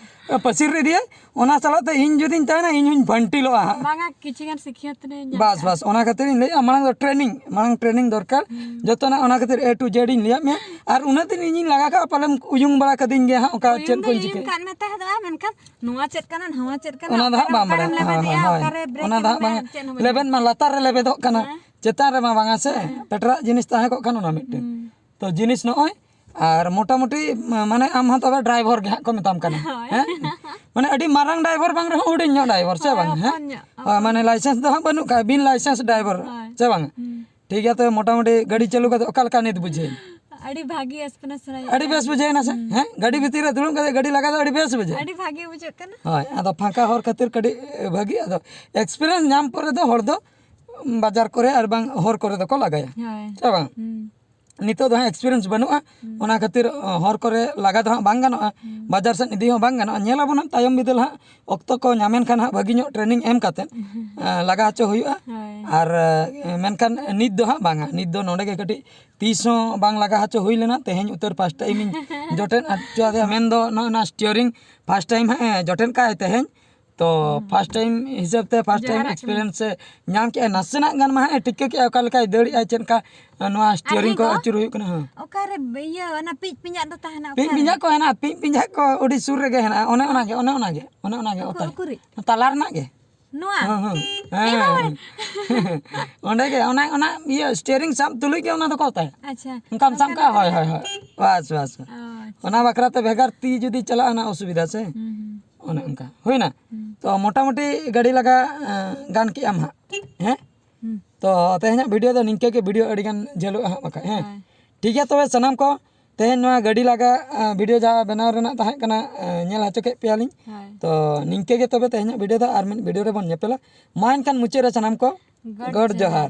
ᱯᱟᱹᱥᱤᱨ ᱤᱫᱤᱭᱟᱭ᱾ ᱚᱱᱟ ᱥᱟᱞᱟᱜ ᱛᱮ ᱤᱧ ᱡᱩᱫᱤᱧ ᱛᱟᱦᱮᱱᱟ, ᱤᱧ ᱦᱚᱸᱧ ᱵᱷᱟᱱᱴᱤᱞᱚᱜᱼᱟ ᱦᱟᱸᱜ᱾ ᱵᱟᱝᱟ, ᱠᱤᱪᱷᱩ ᱜᱟᱱ ᱥᱤᱠᱷᱭᱟᱹᱛ ᱨᱮ ᱧᱟᱢ ᱵᱟᱥ, ᱠᱟᱜᱼᱟ᱾ ᱵᱟᱥ, ᱚᱱᱟ ᱠᱷᱟᱹᱛᱤᱨ ᱤᱧ ᱞᱟᱹᱭᱮᱫᱼᱟ, ᱢᱟᱲᱟᱝ ᱫᱚ ᱴᱨᱮᱱᱤᱝ, ᱢᱟᱲᱟᱝ ᱴᱨᱮᱱᱤᱝ ᱫᱚᱨᱠᱟᱨ᱾ ᱦᱩᱸ᱾ ᱡᱚᱛᱚᱱᱟᱜ ᱚᱱᱟ ᱠᱷᱟᱹᱛᱤᱨ A to Z ᱤᱧ ᱞᱟᱹᱭᱟᱫ ᱢᱮᱭᱟ᱾ ᱟᱨ ᱩᱱᱟᱹᱜ ᱫᱤᱱ ᱤᱧᱤᱧ ᱞᱟᱜᱟ ᱠᱟᱜᱼᱟ, ᱯᱟᱞᱮᱢ ᱩᱭᱩᱝ ᱵᱟᱲᱟ ᱠᱟᱫᱤᱧ ᱜᱮᱭᱟ ᱦᱟᱸᱜ, ᱚᱠᱟ ᱩᱭᱩᱝ ᱪᱮᱫ ᱫᱚ ᱠᱚᱧ ᱩᱭᱩᱝ ᱪᱤᱠᱟᱹᱭᱟ᱾ ᱠᱟᱫ ᱢᱮ ᱛᱟᱦᱮᱸ ᱫᱚ, ᱢᱮᱱᱠᱷᱟᱱ ᱱᱚᱣᱟ ᱪᱮᱫ ᱠᱟᱱᱟ, ᱱᱟᱣᱟ ᱪᱮᱫ ᱠᱟᱱᱟ, ᱚᱱᱟ ᱫᱚ ᱦᱟᱸᱜ ᱚᱠᱟᱨᱮ, ᱵᱟᱢ ᱚᱠᱟᱨᱮᱢ ᱵᱟᱲᱟᱭᱟ᱾ ᱞᱮᱵᱮᱫᱮᱜᱼᱟ, ᱦᱳᱭ, ᱦᱳᱭ᱾ ᱚᱠᱟᱨᱮ ᱵᱨᱮᱠ ᱚᱱᱟ ᱫᱚ ᱮᱢ ᱦᱟᱸᱜ ᱵᱟᱝ ᱮᱢᱮᱜᱼᱟ, ᱪᱮᱫ ᱦᱚᱸ ᱵᱟᱹᱧ ᱞᱮᱵᱮᱫ ᱵᱟᱲᱟᱭᱟ᱾ ᱢᱟ ᱞᱟᱛᱟᱨ ᱨᱮ ᱞᱮᱵᱮᱫᱚᱜ ᱠᱟᱱᱟ, ᱦᱮᱸ᱾ ᱪᱮᱛᱟᱱ ᱨᱮᱢᱟ ᱵᱟᱝᱟ ᱥᱮ, ᱦᱮᱸ᱾ ᱯᱮᱴᱨᱟᱜ ᱡᱤᱱᱤᱥ ᱛᱟᱦᱮᱸ ᱠᱚᱜ ᱠᱷᱟᱱ ᱚᱱᱟ ᱢᱤᱫᱴᱮᱱ᱾ ᱦᱩᱸ᱾ ᱛᱚ ᱡᱤᱱᱤᱥ ᱱᱚᱜᱼᱚᱭ, ᱟᱨ ᱢᱚᱴᱟᱢᱩᱴᱤ ᱢᱟ-, ᱢᱟᱱᱮ ᱟᱢ ᱦᱚᱸ ᱛᱚᱵᱮ ᱰᱨᱟᱭᱵᱷᱟᱨ ᱜᱮ ᱦᱟᱸᱜ ᱠᱚ ᱢᱮᱛᱟᱢ ᱠᱟᱱᱟ᱾ ᱦᱳᱭ᱾ ᱦᱮᱸ? ᱢᱟᱱᱮ ᱟᱹᱰᱤ ᱢᱟᱨᱟᱝ ᱰᱨᱟᱭᱵᱷᱟᱨ ᱵᱟᱝ ᱨᱮᱦᱚᱸ ᱦᱩᱰᱤᱧ ᱧᱚᱜ ᱰᱨᱟᱭᱵᱷᱟᱨ, ᱥᱮ ᱦᱳᱭ, ᱵᱟᱝ? ᱦᱮᱸ? ᱦᱚᱯᱚᱱ ᱧᱚᱜ, ᱦᱳᱭ, ᱦᱚᱯᱚᱱ ᱢᱟᱱᱮ ᱧᱚᱜ᱾ ᱞᱟᱭᱥᱮᱱᱥ ᱫᱚ ᱦᱟᱸᱜ ᱵᱟᱹᱱᱩᱜ ᱠᱟᱜᱼᱟ, ᱵᱤᱱ ᱞᱟᱭᱥᱮᱱᱥ ᱰᱨᱟᱭᱵᱷᱟᱨ, ᱦᱳᱭ᱾ ᱥᱮ ᱵᱟᱝ? ᱦᱩᱸ᱾ ᱴᱷᱤᱠ ᱜᱮᱭᱟ, ᱛᱚᱵᱮ ᱢᱚᱴᱟᱢᱩᱴᱤ ᱜᱟᱹᱰᱤ ᱪᱟᱹᱞᱩ ᱠᱟᱛᱮ ᱚᱠᱟ ᱞᱮᱠᱟ ᱱᱤᱛ ᱵᱩᱡᱷᱟᱹᱣ ᱮᱱᱟ? ᱟᱹᱰᱤ ᱵᱷᱟᱹᱜᱤ ᱮᱠᱥᱯᱤᱨᱤᱭᱮᱱᱥ ᱦᱩᱭ ᱟᱹᱰᱤ ᱮᱱᱟ᱾ ᱵᱮᱥ ᱵᱩᱡᱷᱟᱹᱣ ᱮᱱᱟ ᱥᱮ? ᱦᱩᱸ᱾ ᱦᱮᱸ? ᱜᱟᱹᱰᱤ ᱵᱷᱤᱛᱤᱨ ᱨᱮ ᱫᱩᱲᱩᱵ ᱠᱟᱛᱮ ᱜᱟᱹᱰᱤ ᱞᱟᱜᱟ ᱫᱚ ᱟᱹᱰᱤ ᱵᱮᱥ ᱵᱩᱡᱷᱟᱹᱜᱼᱟ᱾ ᱟᱹᱰᱤ ᱵᱷᱟᱹᱜᱤ ᱵᱩᱡᱷᱟᱹᱜ ᱠᱟᱱᱟ᱾ ᱦᱳᱭ, ᱟᱫᱚ ᱯᱷᱟᱸᱠᱟ ᱦᱚᱨ ᱠᱷᱟᱹᱛᱤᱨ ᱠᱟᱹᱴᱤᱡ ᱵᱷᱟᱹᱜᱤ, ᱟᱫᱚ ᱮᱠᱥᱯᱤᱨᱤᱭᱮᱱᱥ ᱧᱟᱢ ᱯᱚᱨᱮ ᱫᱚ ᱦᱚᱲ ᱫᱚ ᱵᱟᱡᱟᱨ ᱠᱚᱨᱮ ᱟᱨ ᱵᱟᱝ ᱦᱚᱨ ᱠᱚᱨᱮ ᱫᱚᱠᱚ ᱞᱟᱜᱟᱭᱟ᱾ ᱦᱳᱭ᱾ ᱥᱮ ᱵᱟᱝ? ᱦᱩᱸ᱾ ᱱᱤᱛᱚᱜ ᱫᱚ ᱦᱟᱸᱜ ᱮᱠᱥᱯᱤᱨᱤᱭᱮᱱᱥ ᱵᱟᱹᱱᱩᱜᱼᱟ, ᱦᱩᱸ᱾ ᱚᱱᱟ ᱠᱷᱟᱹᱛᱤᱨ, ᱚ, ᱦᱚᱨ ᱠᱚᱨᱮ ᱞᱟᱜᱟ ᱫᱚ ᱦᱟᱸᱜ ᱵᱟᱝ ᱜᱟᱱᱚᱜᱼᱟ, ᱦᱩᱸ᱾ ᱵᱟᱡᱟᱨ ᱥᱮᱫ ᱤᱫᱤ ᱦᱚᱸ ᱵᱟᱝ ᱜᱟᱱᱚᱜᱼᱟ᱾ ᱧᱮᱞ ᱟᱵᱚᱱ ᱦᱟᱸᱜ ᱛᱟᱭᱚᱢ ᱵᱤᱫᱟᱹᱞ ᱦᱟᱸᱜ ᱚᱠᱛᱚ ᱠᱚ ᱧᱟᱢᱮᱱ ᱠᱷᱟᱱ ᱦᱟᱸᱜ ᱵᱷᱟᱹᱜᱤ ᱧᱚᱜ ᱴᱨᱮᱱᱤᱝ ᱮᱢ ᱠᱟᱛᱮᱫ, ᱦᱩᱸ᱾ ᱮᱸ, ᱞᱟᱜᱟ ᱦᱚᱪᱚ ᱦᱩᱭᱩᱜᱼᱟ᱾ ᱦᱳᱭ᱾ ᱟᱨ, ᱮᱸ, ᱢᱮᱱᱠᱷᱟᱱ ᱱᱤᱛ ᱫᱚ ᱦᱟᱸᱜ ᱵᱟᱝᱟ, ᱱᱤᱛ ᱫᱚ ᱱᱚᱰᱮ ᱜᱮ ᱠᱟᱹᱴᱤᱡ ᱛᱤᱥ ᱦᱚᱸ ᱵᱟᱝ ᱞᱟᱜᱟ ᱦᱚᱪᱚ ᱦᱩᱭ ᱞᱮᱱᱟ, ᱛᱮᱦᱮᱧ ᱩᱛᱟᱹᱨ ᱯᱷᱟᱥᱴ ᱴᱟᱭᱤᱢ ᱤᱧ ᱡᱚᱴᱮᱫ ᱦᱚᱪᱚ ᱟᱫᱮᱭᱟ᱾ ᱢᱮᱱᱫᱚ ᱱᱚᱜᱼᱚᱭ ᱱᱚᱣᱟ ᱥᱴᱤᱭᱟᱨᱤᱝ ᱯᱷᱟᱥᱴ ᱴᱟᱭᱤᱢ ᱦᱟᱸᱜ ᱮ ᱡᱚᱴᱮᱫ ᱠᱟᱜᱼᱟᱭ ᱛᱮᱦᱮᱧ᱾ ᱛᱚ first time ᱦᱤᱥᱟᱹᱵ ᱛᱮ first time experience ᱧᱟᱢ ᱠᱮᱜᱼᱟ, ᱱᱟᱥᱮᱱᱟᱜ ᱜᱟᱱ ᱢᱟ ᱦᱮᱸ ᱴᱷᱤᱠᱟᱹ ᱠᱮᱜᱼᱟ ᱚᱠᱟ ᱞᱮᱠᱟᱭ ᱫᱟᱹᱲᱮᱜᱼᱟ, ᱪᱮᱫ ᱞᱮᱠᱟ ᱱᱚᱣᱟ steering ᱠᱚ ᱟᱹᱪᱩᱨ ᱦᱩᱭᱩᱜ ᱠᱟᱱᱟ᱾ ᱦᱮᱸ᱾ ᱚᱠᱟᱨᱮ ᱤᱭᱟᱹ ᱚᱱᱟ ᱯᱤᱡ ᱯᱤᱧᱟᱜ ᱫᱚ ᱛᱟᱦᱮᱱᱟ? ᱯᱤᱡ ᱚᱠᱟᱨᱮ? ᱯᱤᱧᱟᱜ ᱠᱚ ᱦᱮᱱᱟᱜᱼᱟ, ᱯᱤᱡ ᱯᱤᱧᱟᱜ ᱠᱚ ᱟᱹᱰᱤ ᱥᱩᱨ ᱨᱮᱜᱮ ᱦᱮᱱᱟᱜᱼᱟ, ᱚᱱᱮ ᱚᱱᱟᱜᱮ, ᱚᱱᱮ ᱚᱱᱟᱜᱮ, ᱚᱱᱮ ᱚᱱᱟᱜᱮ ᱩᱠᱩ-, ᱚᱛᱟ᱾ ᱩᱠᱩᱨᱤᱡ? ᱛᱟᱞᱟ ᱨᱮᱱᱟᱜ ᱜᱮ᱾ ᱱᱚᱣᱟ? ᱦᱮᱸ, ᱦᱮᱸ, ᱮ ᱵᱟᱵᱟ ᱨᱮ᱾ ᱦᱮᱸ᱾ ᱚᱸᱰᱮ ᱜᱮ, ᱚᱱᱟ, ᱚᱱᱟ ᱤᱭᱟᱹ steering ᱥᱟᱵ ᱛᱩᱞᱩᱡ ᱜᱮ ᱚᱱᱟ ᱫᱚᱠᱚ ᱚᱛᱟᱭᱟ᱾ ᱟᱪᱪᱷᱟ᱾ ᱚᱱᱠᱟᱢ ᱥᱟᱵ ᱚᱱᱠᱟ ᱠᱟᱜᱼᱟ, ᱦᱳᱭ, ᱞᱮᱠᱟ ᱦᱳᱭ, ᱦᱳᱭ᱾ ᱵᱟᱥ, ᱵᱟᱥ, ᱵᱟᱥ᱾ ᱚ, ᱟᱪᱪᱷᱟ᱾ ᱚᱱᱟ ᱵᱟᱠᱷᱨᱟ ᱛᱮ ᱵᱷᱮᱜᱟᱨ ᱛᱤ ᱡᱩᱫᱤ ᱪᱟᱞᱟᱜᱼᱟ, ᱚᱱᱟ ᱚᱥᱩᱵᱤᱫᱷᱟ ᱥᱮ᱾ ᱦᱩᱸ, ᱦᱩᱸ᱾ ᱚᱱᱮ ᱚᱱᱠᱟ᱾ ᱦᱩᱭᱱᱟ? ᱦᱩᱸ᱾ ᱛᱚ, ᱢᱚᱴᱟᱢᱩᱴᱤ ᱜᱟᱹᱰᱤ ᱞᱟᱜᱟ, ᱮᱸ, ᱜᱟᱱ ᱠᱮᱜ ᱟᱢ ᱦᱟᱸᱜ᱾ ᱦᱮᱸ? ᱦᱩᱸ᱾ ᱛᱚ, ᱛᱮᱦᱮᱧᱟᱜ video ᱫᱚ ᱱᱤᱝᱠᱟᱹ ᱜᱮ video ᱟᱹᱰᱤ ᱜᱟᱱ ᱡᱷᱟᱹᱞᱚᱜᱼᱟ ᱦᱟᱸᱜ ᱵᱟᱠᱷᱟᱡ, ᱦᱮᱸ? ᱦᱳᱭ᱾ ᱴᱷᱤᱠ ᱜᱮᱭᱟ ᱛᱚᱵᱮ ᱥᱟᱱᱟᱢ ᱠᱚ, ᱛᱮᱦᱮᱧ ᱱᱚᱣᱟ ᱜᱟᱹᱰᱤ ᱞᱟᱜᱟ, ᱮᱸ, video ᱡᱟᱦᱟᱸ ᱵᱮᱱᱟᱣ ᱨᱮᱱᱟᱜ ᱛᱟᱦᱮᱸ ᱠᱟᱱᱟ, ᱮᱸ, ᱧᱮᱞ ᱦᱚᱪᱚ ᱠᱮᱫ ᱯᱮᱭᱟᱞᱤᱧ᱾ ᱦᱳᱭ᱾ ᱛᱚ, ᱱᱤᱝᱠᱟᱹ ᱜᱮ ᱛᱚᱵᱮ ᱛᱮᱦᱮᱧᱟᱜ video ᱫᱚ, ᱟᱨ ᱢᱤᱫ video ᱨᱮᱵᱚᱱ ᱧᱮᱯᱮᱞᱟ᱾ ᱢᱟ ᱮᱱᱠᱷᱟᱱ ᱢᱩᱪᱟᱹᱫ ᱨᱮ ᱥᱟᱱᱟᱢ ᱠᱚ ᱜᱚᱰ ᱜᱚᱰ ᱡᱚᱦᱟᱨ᱾ ᱡᱚᱦᱟᱨ᱾